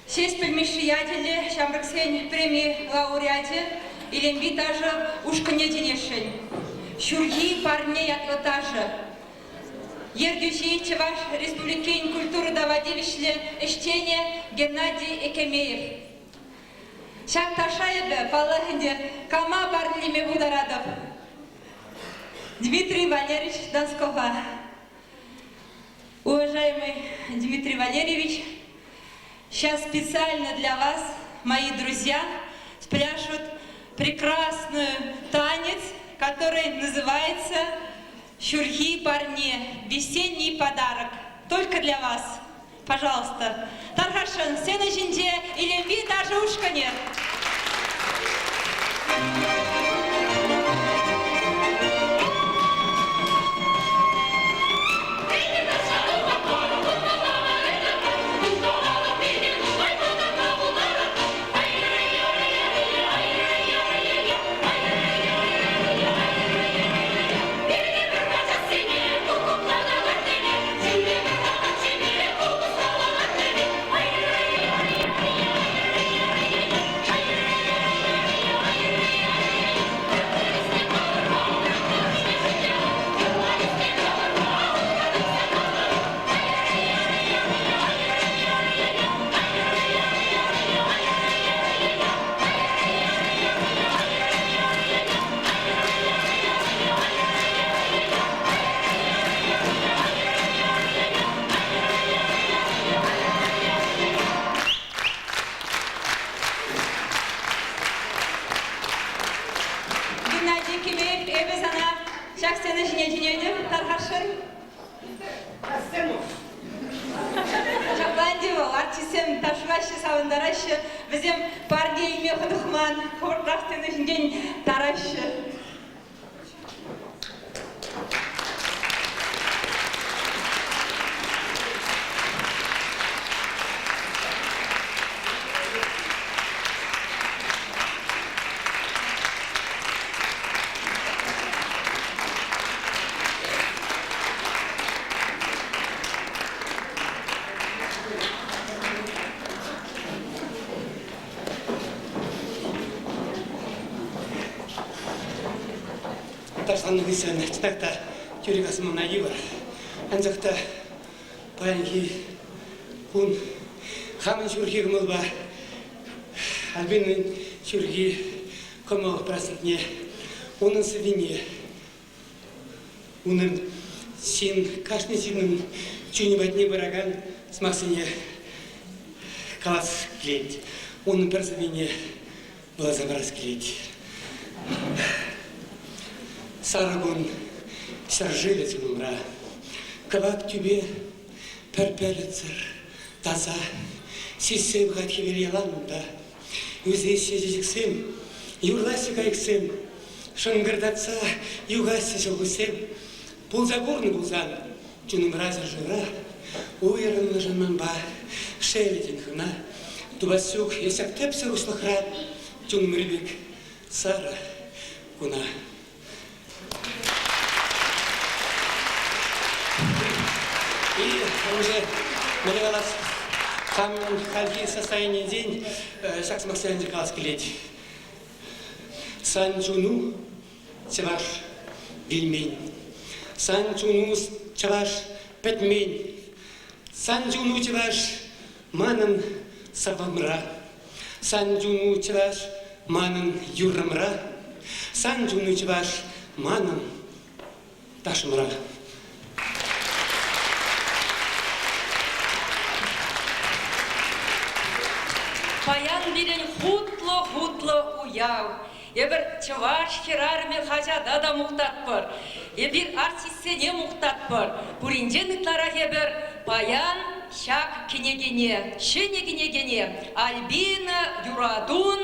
Ҫеҫпӗл Мишши ячӗллӗ ҫамрӑксен преми лауреачӗ Илемпи ташӑ ушкӑнне чӗнесшӗн. Ҫурхи парне ятлӑ ташӑ. Ертӳҫи Чӑваш Республикин культура тава тивӗҫлӗ ӗҫченӗ Геннадий Экемеев. Ҫак ташша эпӗ, паллах ӗнтӗ, кама парнелеме пултаратӑп? Дмитрий Валерьевич Донскова. Уважаемый Дмитрий Валерьевич, сейчас специально для вас мои друзья спляшут прекрасный танец, который называется «Ҫурхи парне. Весенний подарок». Только для вас. Пожалуйста. Тархасшӑн, сцена ҫинче Илемпи ташӑ ушкӑнӗ. юрлаҫҫӗ, савӑнтараҫҫӗ. Вӗсем парне илме хӑнӑхман, хӑвӑртрах сцена ҫинчен тараҫҫӗ. Ташланнӑ хыҫҫӑн чӑнах та тӳрех асӑнмана йывӑр. Анчах та паянхи кун хамӑн ҫурхи кӑмӑлпа Альбинӑн ҫурхи кӑмӑл праздникне, унӑн сӑввине, унӑн ҫын, кашни ҫыннӑн чунӗ патне пыракан сӑмахсене калас килет. Унӑн пӗр сӑввине вуласа парас килет. Сарӑ кун ҫӗршывӗ чунӑмра, кӑвак тӳпе пӗр пӗлӗтсӗр таса, сиссе пӑхать хӗвел ялан унта. Ӳсеҫҫӗ чечексем, юрлаҫҫӗ кайӑксем, шӑнкӑртатса юхаҫҫӗ ҫӑлкуҫсем. Пулса курнӑ пулсан чунӑмра ҫӗршывра уйрӑлнӑшӑн манпа шеллетӗн хӑна. Тупас ҫук эс ҫак тӗпсӗр уҫлӑхра чунӑмри пек сарӑ куна. И уже мӗне калас, хам хальхи состоянинчен ҫак сӑмахсене калас килет. Сан чуну чӑваш вилмен, сан чуну чӑваш пӗтмен, сан чуну чӑваш манӑн сӑввӑмра. Сан чуну чӑваш манӑн юррӑмра, сан чуну чӑваш манӑн ташӑмра. Паян пирӗн хутлӑ-хутлӑ уяв. Эпир Чӑваш хӗрарӑмӗ хаҫата та мухтатпӑр. Эпир артистсене мухтатпӑр. Пуринчен ытларах эпир паян ҫак кӗнекене, ҫӗнӗ кӗнекене Альбина Юратун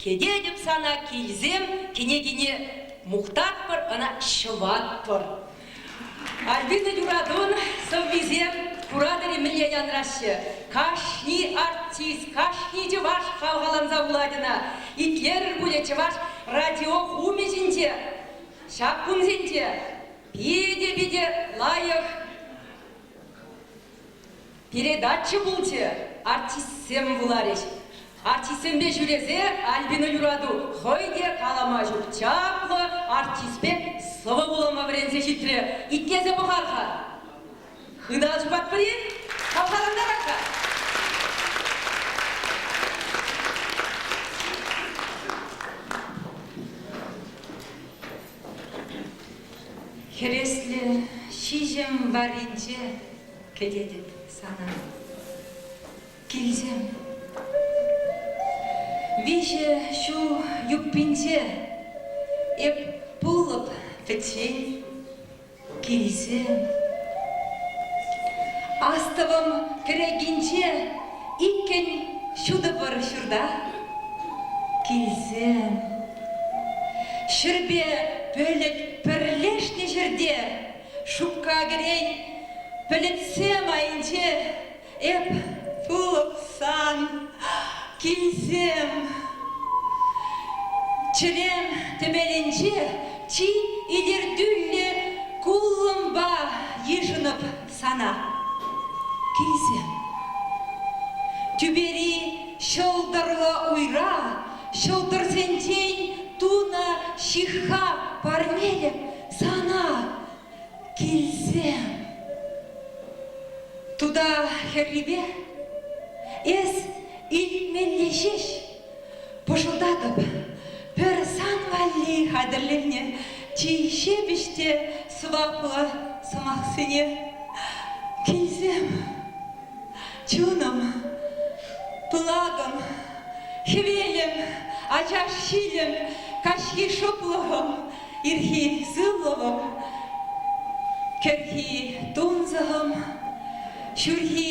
«Кӗтетӗп сана килсем» кӗнекине мухтатпӑр, ӑна ҫӑватпӑр. Альбина Юратун сӑввисем куратӑр-и мӗнле янраҫҫӗ? Кашни артист, кашни чӑваш хавхаланса вулать ӑна. Итлерӗр пулӗ чӑваш радио хумӗ ҫинче ҫак кунсенче питӗ-питӗ лайӑх Передача пулчӗ, артистсем вуларӗҫ. Артистсемпе ҫӳресе Альбина Юрату хӑй те калама ҫук чаплӑ артист пек сӑвӑ вулама вӗренсе ҫитрӗ. Итлесе пӑхар-ха. Хытӑ чупатпӑр-и? Хавхалантарар-ха. Хӗреслӗ ҫиҫӗм варринче кӗтетӗп сана. Килсем. Виҫӗ ҫул юппинче эп пулӑп пӗччен. Килсем. Астӑвӑм кӗрекинче иккӗн ҫутӑпӑр ҫурта. Килсем. Ҫӗрпе пӗлӗт пӗрлешнӗ ҫӗрте Шупка кӗрен пӗлӗтсем айӗнче эп пулӑп сан килсем. Чӗрем тӗпелӗнче чи илӗртӳллӗ куллӑмпа йышӑнӑп сана. Килсем. Тӳпери ҫӑлтӑрлӑ уйра ҫӑлтӑрсенчен тунӑ ҫыхха парнелӗп Сана килсем. Тута хӗррипе эс илтмелле ҫеҫ пӑшӑлтатӑп пӗр сан валли хатӗрленнӗ чи ҫепӗҫ те сӑваплӑ сӑмахсене. Килсем, чунӑм, пылакӑм, хӗвелӗм, ачаш ҫилӗм, каҫхи шӑплӑхӑм, Ирхи сывлӑхӑм, кӗрхи тунсӑхӑм, ҫурхи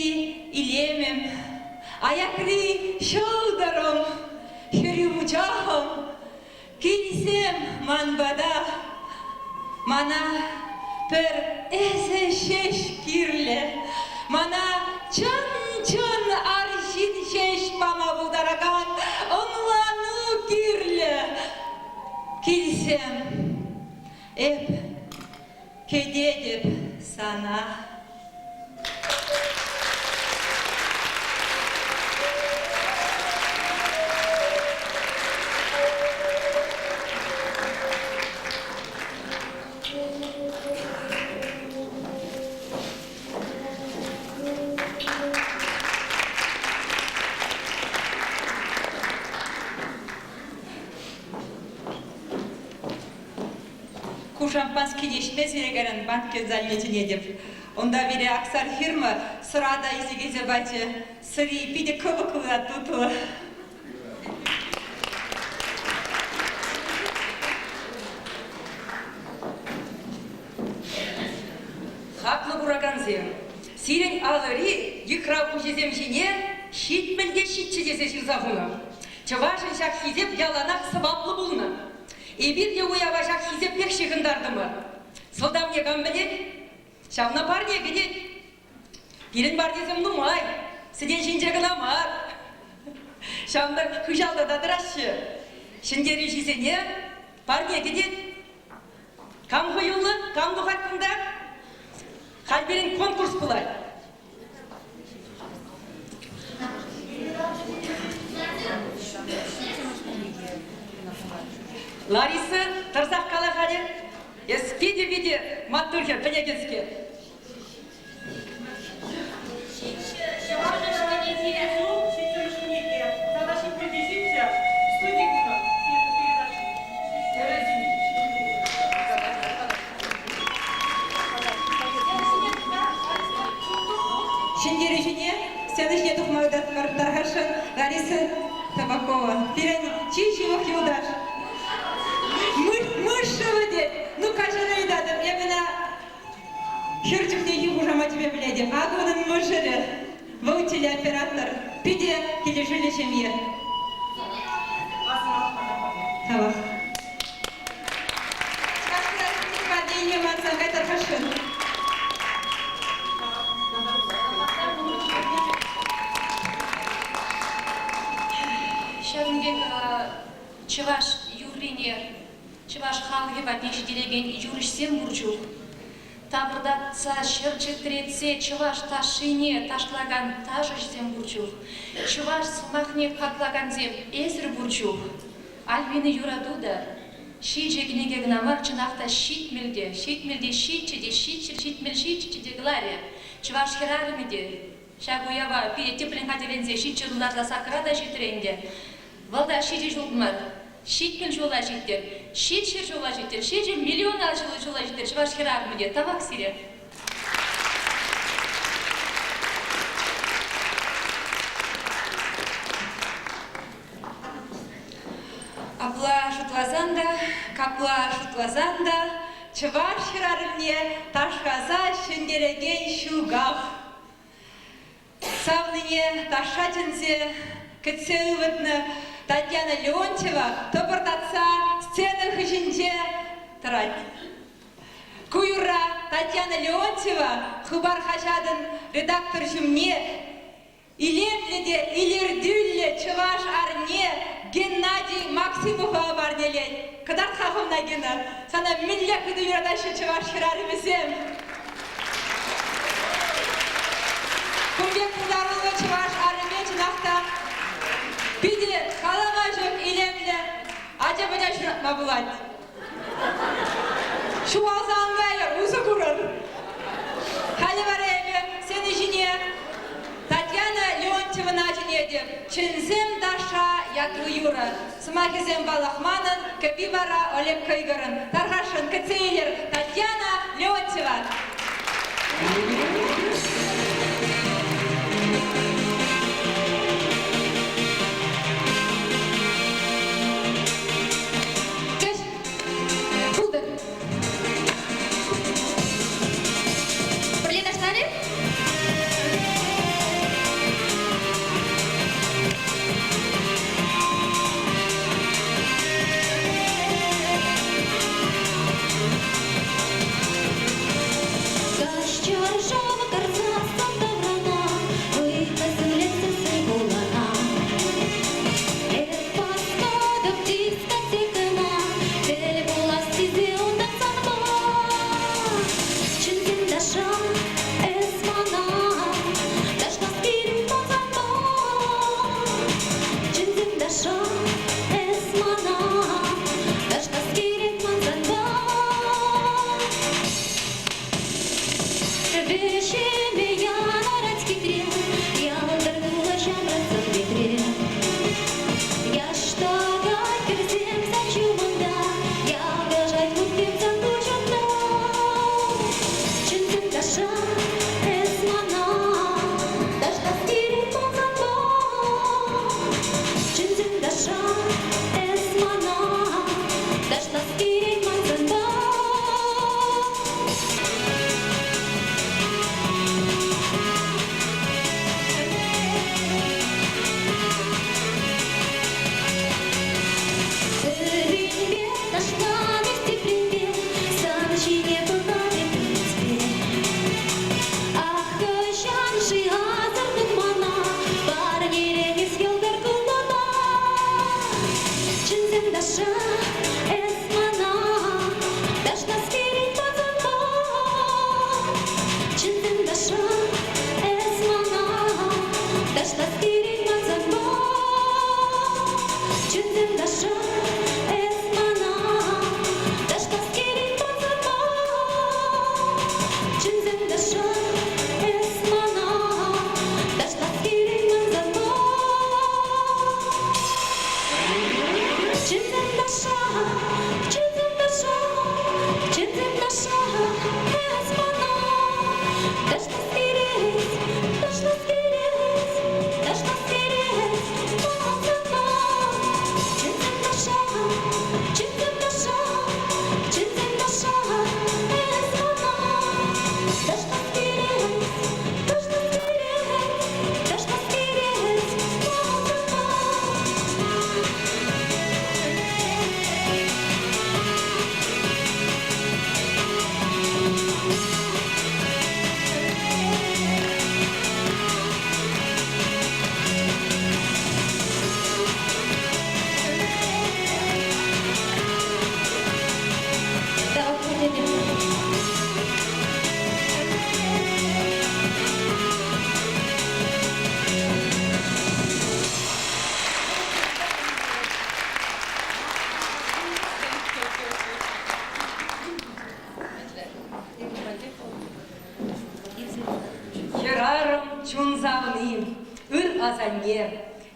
илемӗм. Аякри ҫӑлтӑрӑм, хӗрӳ вучахӑм, килсем ман пата. Мана пӗр эсӗ ҫеҫ кирлӗ. Мана чӑн-чӑн арҫын ҫеҫ пама пултаракан ӑнлану кирлӗ. Килсем, эп кӗтетӗп сана. Ку шампанскине ӗҫме сире кайран банкет залне чӗнетӗп. Унта пире Аксар фирма сӑра та илсе килсе пачӗ. Сӑри питӗ кӑпӑклӑ та тутлӑ. Хаклӑ куракансем, сирӗн алӑри йыхрав хуҫисем ҫине 70 те ҫиччӗ тесе ҫырса хунӑ. Чӑвашӑн ҫак хисеп яланах сӑваплӑ пулнӑ. Эпир те уява ҫак хисеппех ҫыхӑнтартӑмӑр. Сӑлтавне кам пӗлет? Ҫавна парне кӗтет. Пирӗн парнесем нумай, сӗтел ҫинче кӑна мар. Ҫавӑнпа хыҫалта та тӑраҫҫӗ. Ҫӗнтерӳҫӗсене парне кӗтет. Кам хӑюллӑ, кам тухать кунта? Халь пирӗн конкурс пулать. Лариса, тӑрсах кала халӗ. Эс питӗ-питӗ маттур хӗр, пӗлекенскер. Ҫӗнтерӳҫӗне сцена ҫине тухма ыйтатпӑр. Тархасшӑн, Лариса Табакова. Пирӗн чи ҫывӑх юлташ. Мышшӑвӗ тет. Ну, каҫару ыйтатӑп. Эпӗ ӑна хӗр чухнехи хушамачӗпе пӗлетӗп. Акӑ унӑн мӑшӑрӗ. Вӑл телеоператор. Питӗ килӗшӳллӗ ҫемье. Тавах. Чӑваш мансан кайтар хӑшшӑн. Ҫакӑн пек чӑваш юррине чӑваш халӑхӗ патне ҫитерекен юрӑҫсем пур чух тапӑртатса, ҫӗр чӗтретсе чӑваш ташшине ташлакан ташӑҫсем пур чух, чӑваш сӑмахне хаклакансем эсир пур чух, Альбина Юрату та ҫичӗ кӗнеке кӑна мар, чӑнах та 70 те, 70 те ҫиччӗ те, ҫичҫӗр ҫитмӗл ҫиччӗ те кӑларӗ. Чӑваш хӗрарӑмӗ те ҫак уява питӗ тӗплӗн хатӗрленсе ҫиччӗ тултарса саккӑра та ҫитрӗ ӗнтӗ. Вӑл та ҫичӗ ҫул мар, 70 ҫула ҫиттӗр, ҫичҫӗр ҫула ҫиттӗр, ҫичӗ миллиона ҫула ҫиттӗр чӑваш хӗрарӑмӗ те. Тавах сире. Апла шутласан та, капла шутласан та чӑваш хӗрарӑмне ташласа ҫӗнтерекен ҫуках. Савнине ташша чӗнсе кӗтсе ывӑтнӑ Татьяна Леонтьева тӑпӑртатса сцена хыҫӗнче тӑрать. Ку юрра Татьяна Леонтьева Хыпар хаҫатӑн редактор ҫумне Илемлӗ те илӗртӳллӗ чӑваш арне Геннадий Максимова парнелет. Кӑтарт-ха хӑвна, Гена. Сана мӗнле хытӑ юратаҫҫӗ чӑваш хӗрарӑмӗсем. Кун пек пултаруллӑ чӑваш арӑмӗ чӑнах та питӗ калама ҫук илемлӗ ача-пӑча ҫуратма пулать. Ҫухалса ан кайӑр, усӑ курӑр. Халӗ вара эпӗ сцена ҫине Татьяна Леонтьевӑна чӗнетӗп. Чӗнсем ташша ятлӑ юрӑ. Сӑмахӗсем паллах манӑн, кӗпи вара Олег Кӑйкӑрӑн. Тархасшӑн кӗтсе илӗр Татьяна Леонтьева. Кӗҫ пултӑр. Пӗрле ташларӗ?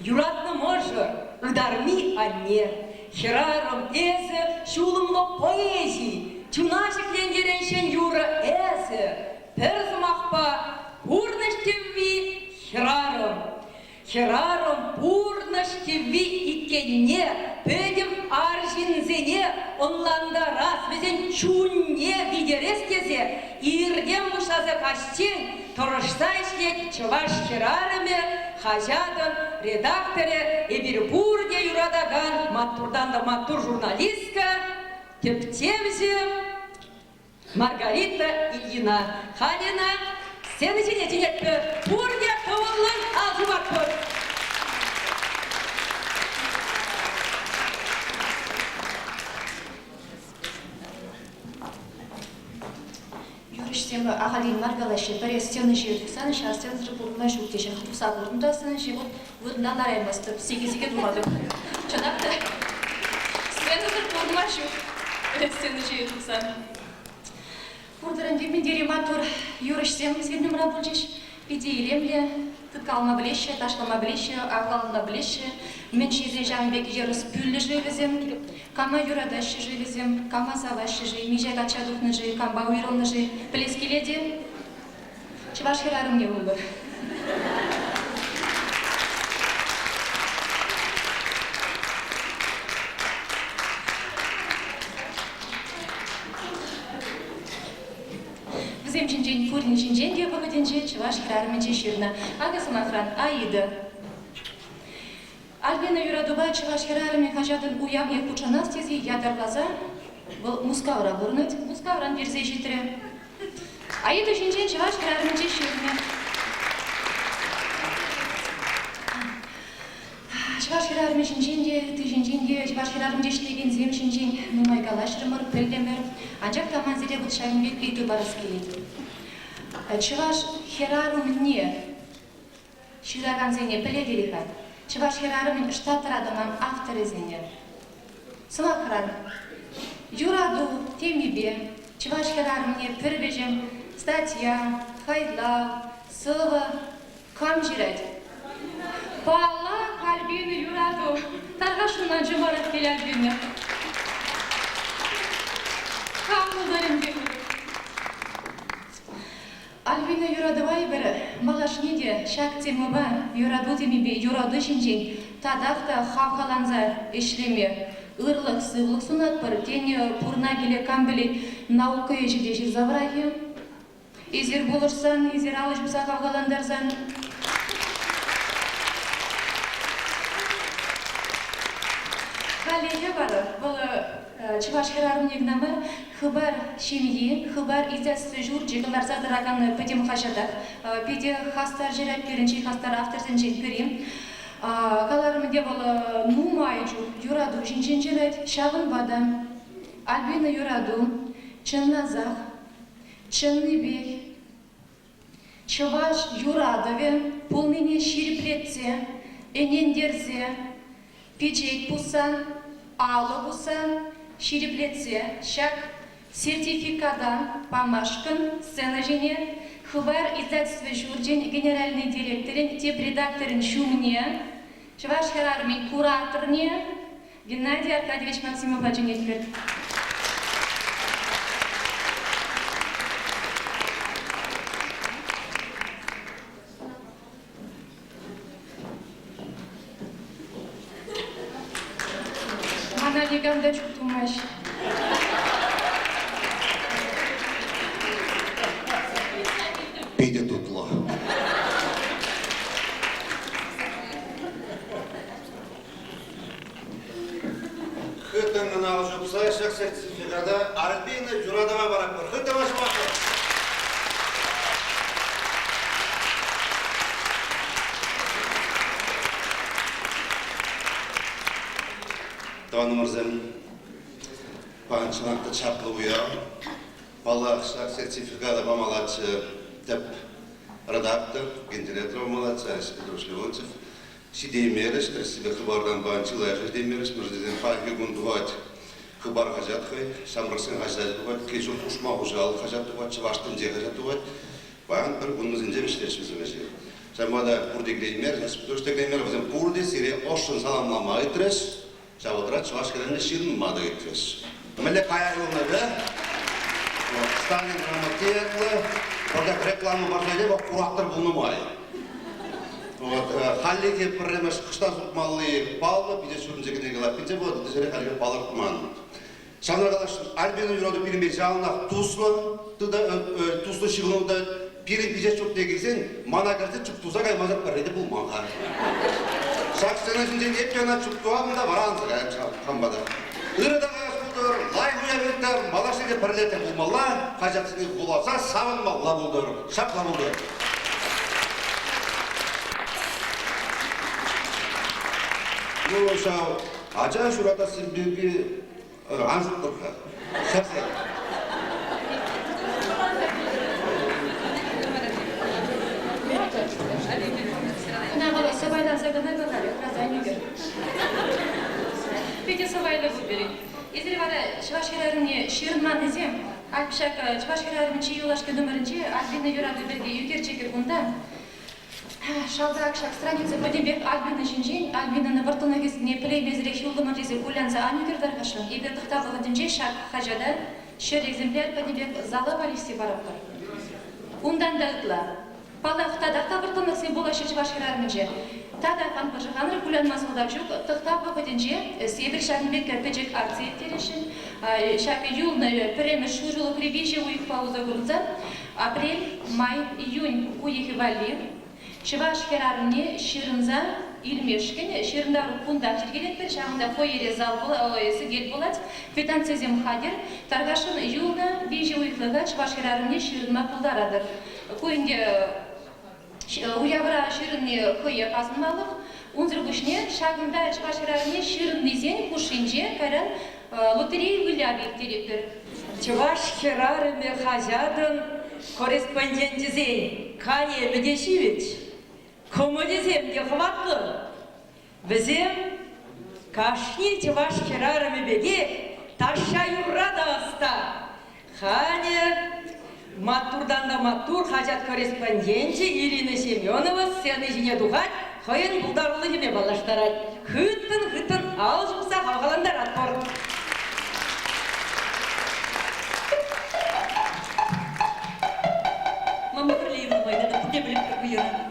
Юратнӑ мӑшӑр, ытарми анне, хӗрарӑм эсӗ, ҫулӑмлӑ поэзи, чуна ҫӗклентерен ҫӗн юрӑ эсӗ, пӗр сӑмахпа, пурнӑҫ тӗвви хӗрарӑм. Хӗрарӑм пурнӑҫ тӗвви иккенне пӗтӗм арҫынсене ӑнлантарас, вӗсен чунне витерес тесе иртен пуҫласа каҫчен тӑрӑшса ӗҫлет Чӑваш хӗрарӑмӗ хаҫатӑн редакторӗ, эпир пурте юратакан маттуртан та маттур журналистка, тӗпчевҫӗ Маргарита Ильина. Халӗ ӑна сцена ҫине чӗнетпӗр. Пурте тӑвӑллӑн ал ҫупатпӑр. Юрӑҫсем ахальтен мар калаҫҫӗ. Пӗрре сцена ҫине тухсан ҫав сценӑсӑр пурӑнма ҫук теҫҫӗ. Тухса куртӑм та сцена ҫине вӑл вырӑнтан лараймастӑп, сике-сике тухатӑп. Чӑнах та сценӑсӑр пурӑнма ҫук пӗрре сцена ҫине тухсан. Куртӑр ӗнтӗ, мӗн тери маттур юрӑҫсем сирӗн умра пулчӗҫ. Питӗ илемлӗ, тыткалама пӗлеҫҫӗ, ташлама пӗлеҫҫӗ, авланма пӗлеҫҫӗ. Мӗн ҫисен ҫавӑн пек йӑрӑс пӳллӗ-ши вӗсем? Кама юратаҫҫӗ-ши вӗсем, кама саваҫҫӗ-ши, миҫе качча тухнӑ-ши, кампа уйрӑлнӑ-ши? Пӗлес килет-и? Чӑваш хӗрарӑмне пултӑр. Вӗсем ҫинчен пурин ҫинчен те вӑхӑтӗнче чӑваш хӗрарӑмӗнче ҫырнӑ. Акӑ, сӑмахран, Аида. Альбина Юратупа Чӑваш хӗрарӑмӗ хаҫатӑн уявне хутшӑнас тесе ятарласа вӑл Мускавра пурӑнать, Мускавран персе ҫитрӗ. Аида ҫинчен Чӑваш хӗрарӑмӗнче ҫырнӑ. Чӑваш хӗрарӑмӗ ҫинчен те, ытти ҫинчен те, чӑваш хӗрарӑмӗнче ӗҫлекенсем ҫинчен нумай калаҫрӑмӑр, пӗлтӗмӗр. Анчах та ман сире вӑт ҫакӑн пек ыйту парас килет. Чӑваш хӗрарӑмне ҫыракансене пӗлетӗр-и-ха? Чӑваш хӗрарӑмӗн штатра тӑман авторӗсене. Сӑмахран, юрату темипе чӑваш хӗрарӑмне пӗр вӗҫӗм статья, хайлав, сӑвӑ кам ҫырать? Паллах, Альбина Юрату. Тархасшӑн чӑмарах кил, Альбина. Кам пултӑр ӗнтӗ? Альбина Юратӑва эпир малашне те ҫак темӑпа, юрату темипе, юрату ҫинчен татах та хавхаланса ӗҫлеме ырлӑх-сывлӑх сунатпӑр, тенӗ пурӑна киле кам пӗлет, наука ӗҫӗ те ҫырса пӑрахӗ. Эсир пулӑшсан, эсир алӑ ҫупса хавхалантарсан. Хальлӗхе вара вӑл чӑваш хӗрарӑмне кӑна мар, Хыпар ҫемйи, Хыпар издательство ҫурчӗ кӑларса тӑракан пӗтӗм хаҫатах питӗ хастар ҫырать, пирӗн чи хастар авторсенчен пӗри. Каларӑм ӗнтӗ, вӑл нумай чух юрату ҫинчен ҫырать. Ҫавӑнпа та Альбина Юрату чӑнласах, чӑннипех Чӑваш юратӑвӗ пулнине ҫирӗплетсе, ӗнентерсе, пичет пуссан, алӑ пуссан ҫирӗплетсе ҫак сертификата памашкӑн сцена ҫине Хыпар издательство ҫурчӗн генеральнӑй директорӗн тӗп редакторӗн ҫумне, Чӑваш хӗрарӑмӗн кураторне Геннадий Аркадьевич Максимова чӗнетпӗр. Мана никам та чуп тумасть. Питӗ тутлӑ. Хыттӑн кӑна ҫупса ҫак сертификата Альбина юратӑва паратпӑр. Хыттӑн ҫупатпӑр. Тӑванӑмӑрсем, паян чӑнах та чаплӑ уяв. Паллах, ҫак сертификата памаллаччӗ тӗп редактор, гендиректор памаллаччӗ Алексей Петрович Леонтьев. Ҫитеймерӗҫ, тӗрӗссипе Хыпартан паян чылай ҫитеймерӗҫ, мӗншӗн тесен паянхи кун тухать Хыпар хаҫат хӑй, Ҫамрӑксен хаҫачӗ тухать, Кил-ҫурт хушма хуҫалӑх хаҫат тухать, Чӑваш тӗнче хаҫат тухать. Паян пӗр куннисенче вӗҫлеҫҫӗ вӗсем ӗҫе. Ҫавӑнпа та пурте килеймерӗҫ, Петрович та килеймерӗ, вӗсем пурте. пурте сире ӑшшӑн саламлама ыйтрӗҫ, ҫав вӑхӑтра чӑваш хӗрарӑмне ҫырӑнма та ыйтрӗҫ. Мӗнле кая юлнӑ ӗнтӗ? Сталин грамоти ятлӑ, пӑртак реклама парса иле, вӑл куратор пулнӑ май. Вот, хальлӗхе пӗрремӗш кӑштах сутмалли паллӑ, питӗ ҫурӑнчӗ кӗнеке лаппинче пулать, ытти ҫӗре хальлӗхе палӑртман. Ҫавна каласшӑн, Альбина юрату пирӗнпе яланах туслӑ, туслӑ ҫыхӑну тытать. Пирӗн пичет ҫуртне килсен мана кӗрсе чуптуса каймасӑр пӗрре те пулман-ха. Ҫак сцена ҫинчен эп те ӑна чуптуам та вара анса каям ҫав хампа та. Ырӑ та каяс пултӑр, лайӑх уяв ирттӗр, малашне те пӗрле тӗл пулмалла, хаҫатсене вуласа савӑнмалла пултӑр. Ҫапла пултӑр. Ну, ҫав ача ҫуратасси пирки ан шутлӑр-ха. Хӗрсем. Кӑна вӑл сӑпайланса кӑна пӑхать, хӑраса ан ӳкӗр. Питӗ сӑпайлӑ пул пирӗн. Эсир вара чӑваш хӗрарӑмне ҫырӑнманнисем, ак ҫак чӑваш хӗрарӑмӗн чи юлашки номерӗнче Альбина юрату пирки ӳкерчӗкӗ кунта. Шалтак ҫак страница пӗтӗмпех Альбина ҫинчен, Альбинӑн вӑрттӑнлӑхӗсене пӗлеймесӗрех юлтӑмӑр тесе кулянса ан ӳкӗр тархасшӑн. Эпир тӑхтав вӑхӑтӗнче ҫак хаҫата 100 экземпляр пӗтӗмпех зала валеҫсе паратпӑр. Унтан та ытла. Паллах, татах та вӑрттӑнлӑхсем пулаҫҫӗ чӑваш хӗрарӑмӗнче. Татах ан пӑшӑрханӑр, кулянма сӑлтав ҫук. Тӑхтав вӑхӑтӗнче эпир ҫакӑн пек пӗчӗк акци ирттересшӗн. Ҫак юлнӑ пӗрремӗш ҫур ҫуллӑхри виҫӗ уйӑхпа усӑ курса Апрель, май, июнь уйӑхӗ валли чӑваш хӗрарӑмне ҫырӑнса илмешкӗн ҫырӑнтару кунтах йӗркелетпӗр. Ҫавӑнта фойере зал сӗтел пулать, квитанцисем хатӗр. Тархасшӑн юлнӑ виҫӗ уйӑхлӑха чӑваш хӗрарӑмне ҫырӑнма пултаратӑр. Ку ӗнтӗ уявра ҫырӑнни хӑех асӑнмалӑх. Унсӑр пуҫне ҫакӑнта чӑваш хӗрарӑмне ҫырӑннисен хушшинче кайран лотерея вылявӗ ирттеретпӗр. Чӑваш хӗрарӑмӗ хаҫатӑн корреспонденчӗсен калемӗ те ҫивӗч, кӑмӑлӗсем те хӑватлӑ. Вӗсем кашни чӑваш хӗрарӑмӗ пекех ташша-юрра та ӑста. Халӗ маттуртан та маттур хаҫат корреспонденчӗ Ирина Семенова сцена ҫине тухать, хӑйӗн пултарулӑхӗпе паллаштарать. Хыттӑн-хыттӑн ал ҫупса хавхалантаратпӑр. Мама пӗрле юрламай тата пурте пӗлетпӗр ку юрра.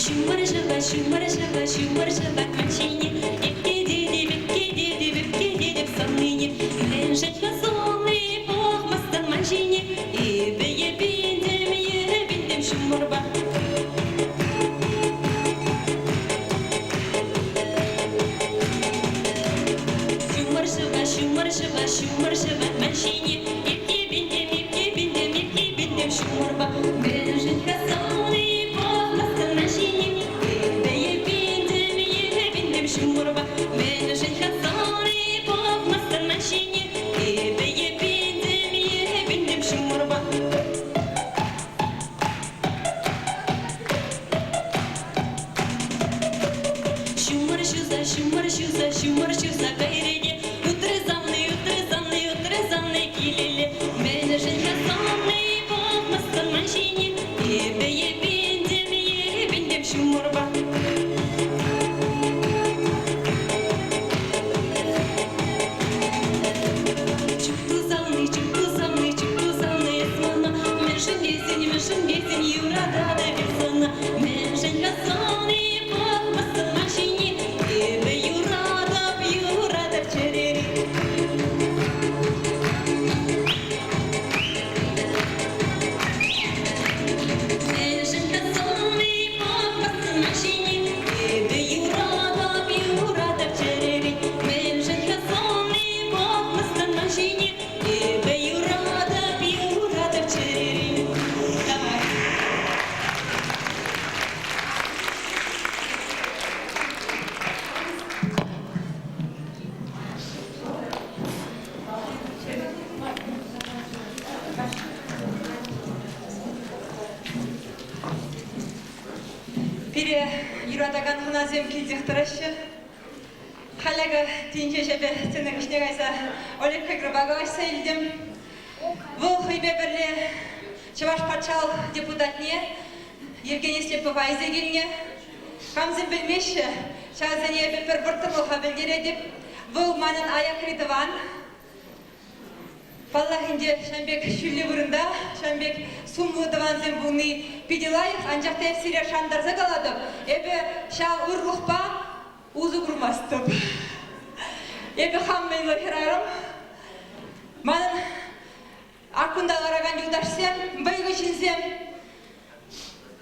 Ҫумӑр ҫӑва, ҫумӑр ҫӑва, ҫумӑр ҫӑвать ман ҫине. Ӳпкететӗп, ӳпкететӗп, ӳпкететӗп савнине. Мӗншӗн-ха савни пӑхмастӑн ман ҫине? Эпӗ йӗпентӗм, йӗпентӗм ҫумӑрпа. Ҫумӑр ҫӑва, ҫумӑр ҫӑва, ҫумӑр ҫӑвать ман ҫине. Ӳпкепентӗм, ӳпкепентӗм, ӳпкепентӗм ҫумӑрпа. Мӗншӗн-ха савни пӑхмастӑн ман ҫине? Эпӗ йӗпентӗм, йӗпентӗм ҫумӑрпа. Мӗншӗн-ха савни пӑхмастӑн ман ҫине? Эпӗ йӗпентӗм, йӗпентӗм ҫумӑрпа. Ҫумӑр ҫуса, ҫумӑр ҫуса, ҫумӑр ҫуса кайрӗ те утрӗ савни, утрӗ савни, утрӗ савни килелле. Мӗншӗн-ха савни пӑхмастӑн ман ҫине? Эпӗ йӗпентӗм, йӗпентӗм ҫумӑрпа. Чупту савни, чупту савни, чупту савни эс мана. Мӗншӗн тесен, мӗншӗн тесен юрататӑп эп сана. Мӗншӗн-ха савни пӑхмастӑн ман ҫине? Эпӗ юратап, юратап чӗререн. Мӗншӗн-ха савни пӑхмастӑн ман ҫине? Эпӗ юратап, юратап чӗререн. Мӗншӗн-ха савни пӑхмастӑн ман ҫине? Эпӗ юратап, юратап чӗререн. Давай. Пире юратакан хӑнасем килсех тӑраҫҫӗ. Халь акӑ тин ҫеҫ эпӗ сцена хыҫне кайса Олег Кӑйкӑрпа калаҫса илтӗм. Вӑл хӑйпе пӗрле Чӑваш патшалӑх депутатне Евгений Слепова илсе килнӗ. Камсем пӗлмеҫҫӗ, ҫавсене эпӗ пӗр вӑрттӑнлӑха пӗлтеретӗп. Вӑл манӑн аякри тӑван. Паллах ӗнтӗ, ҫавӑн пек ҫӳллӗ вырӑнта, ҫавӑн пек сумлӑ тӑвансем пулни питӗ лайӑх, анчах та эп сире шантарса калатӑп, эпӗ ҫав ырлӑхпа усӑ курмастӑп. Эпӗ хам мӑйлӑ хӗрарӑм. Манӑн ак кунта ларакан юлташсем, вӑйлӑ ҫынсем,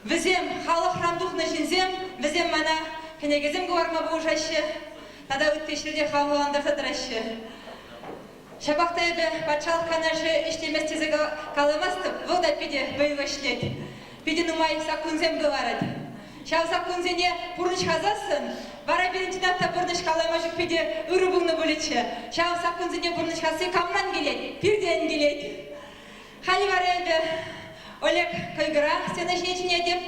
вӗсем халӑхран тухнӑ ҫынсем, вӗсем мана кӗнекесем кӑларма пулӑшаҫҫӗ тата ытти ҫӗрте хавхалантарса тӑраҫҫӗ. Ҫапах та эпӗ патшалӑх канашӗ ӗҫлемест тесе каламастӑп, вӑл та питӗ вӑйлӑ ӗҫлет. Питӗ нумай саккунсем кӑларать. Ҫав саккунсене пурнӑҫласассӑн вара пирӗн чӑнах та пурнӑҫ калама ҫук питӗ ырӑ пулнӑ пулӗччӗ. Ҫав саккунсене пурнӑҫласси камран килет? Пиртен килет. Халӗ вара эпӗ Олег Кӑйкӑра сцена ҫине чӗнетӗп.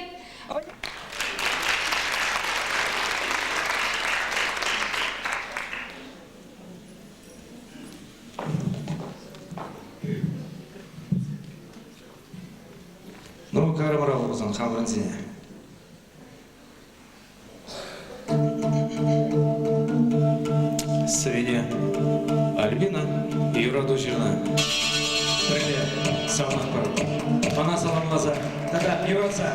Ну, карӑмӑра пулсан хамӑрӑнсене. Сӗвене Альбина юрату ҫырнӑ. Пӗрле савӑнатпӑр. Ӑна саламласа тата юратса.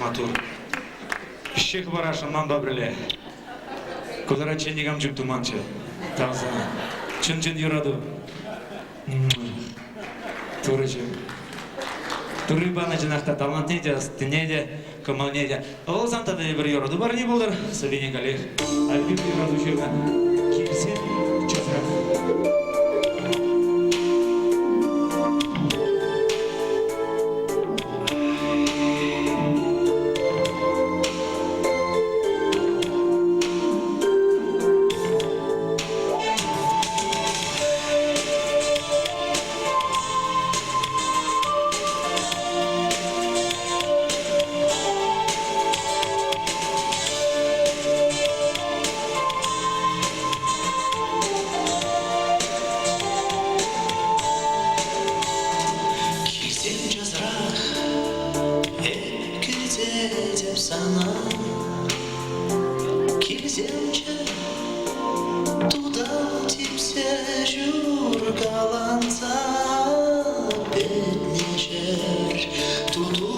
Матур. Пиҫҫе хӑварасшӑн манпа пӗрле. Куларанччен никам чуп туманччӗ. Тав сана. Чӑн-чӑн юрату. Турӑҫӑм. Турри панӑ чӑнах та талантне те, ӑстине те. кӑмӑлне те. Вӑл тата тепӗр юрату парни пултӑр. Сӑввине каллех Альбина юрату ҫырнӑ. Килсем часрах. Килсем часрах, эп килсе сана. Килсемччӗ, тутам типсе ҫуркаланса пӗтнӗ ҫӗр. Туту.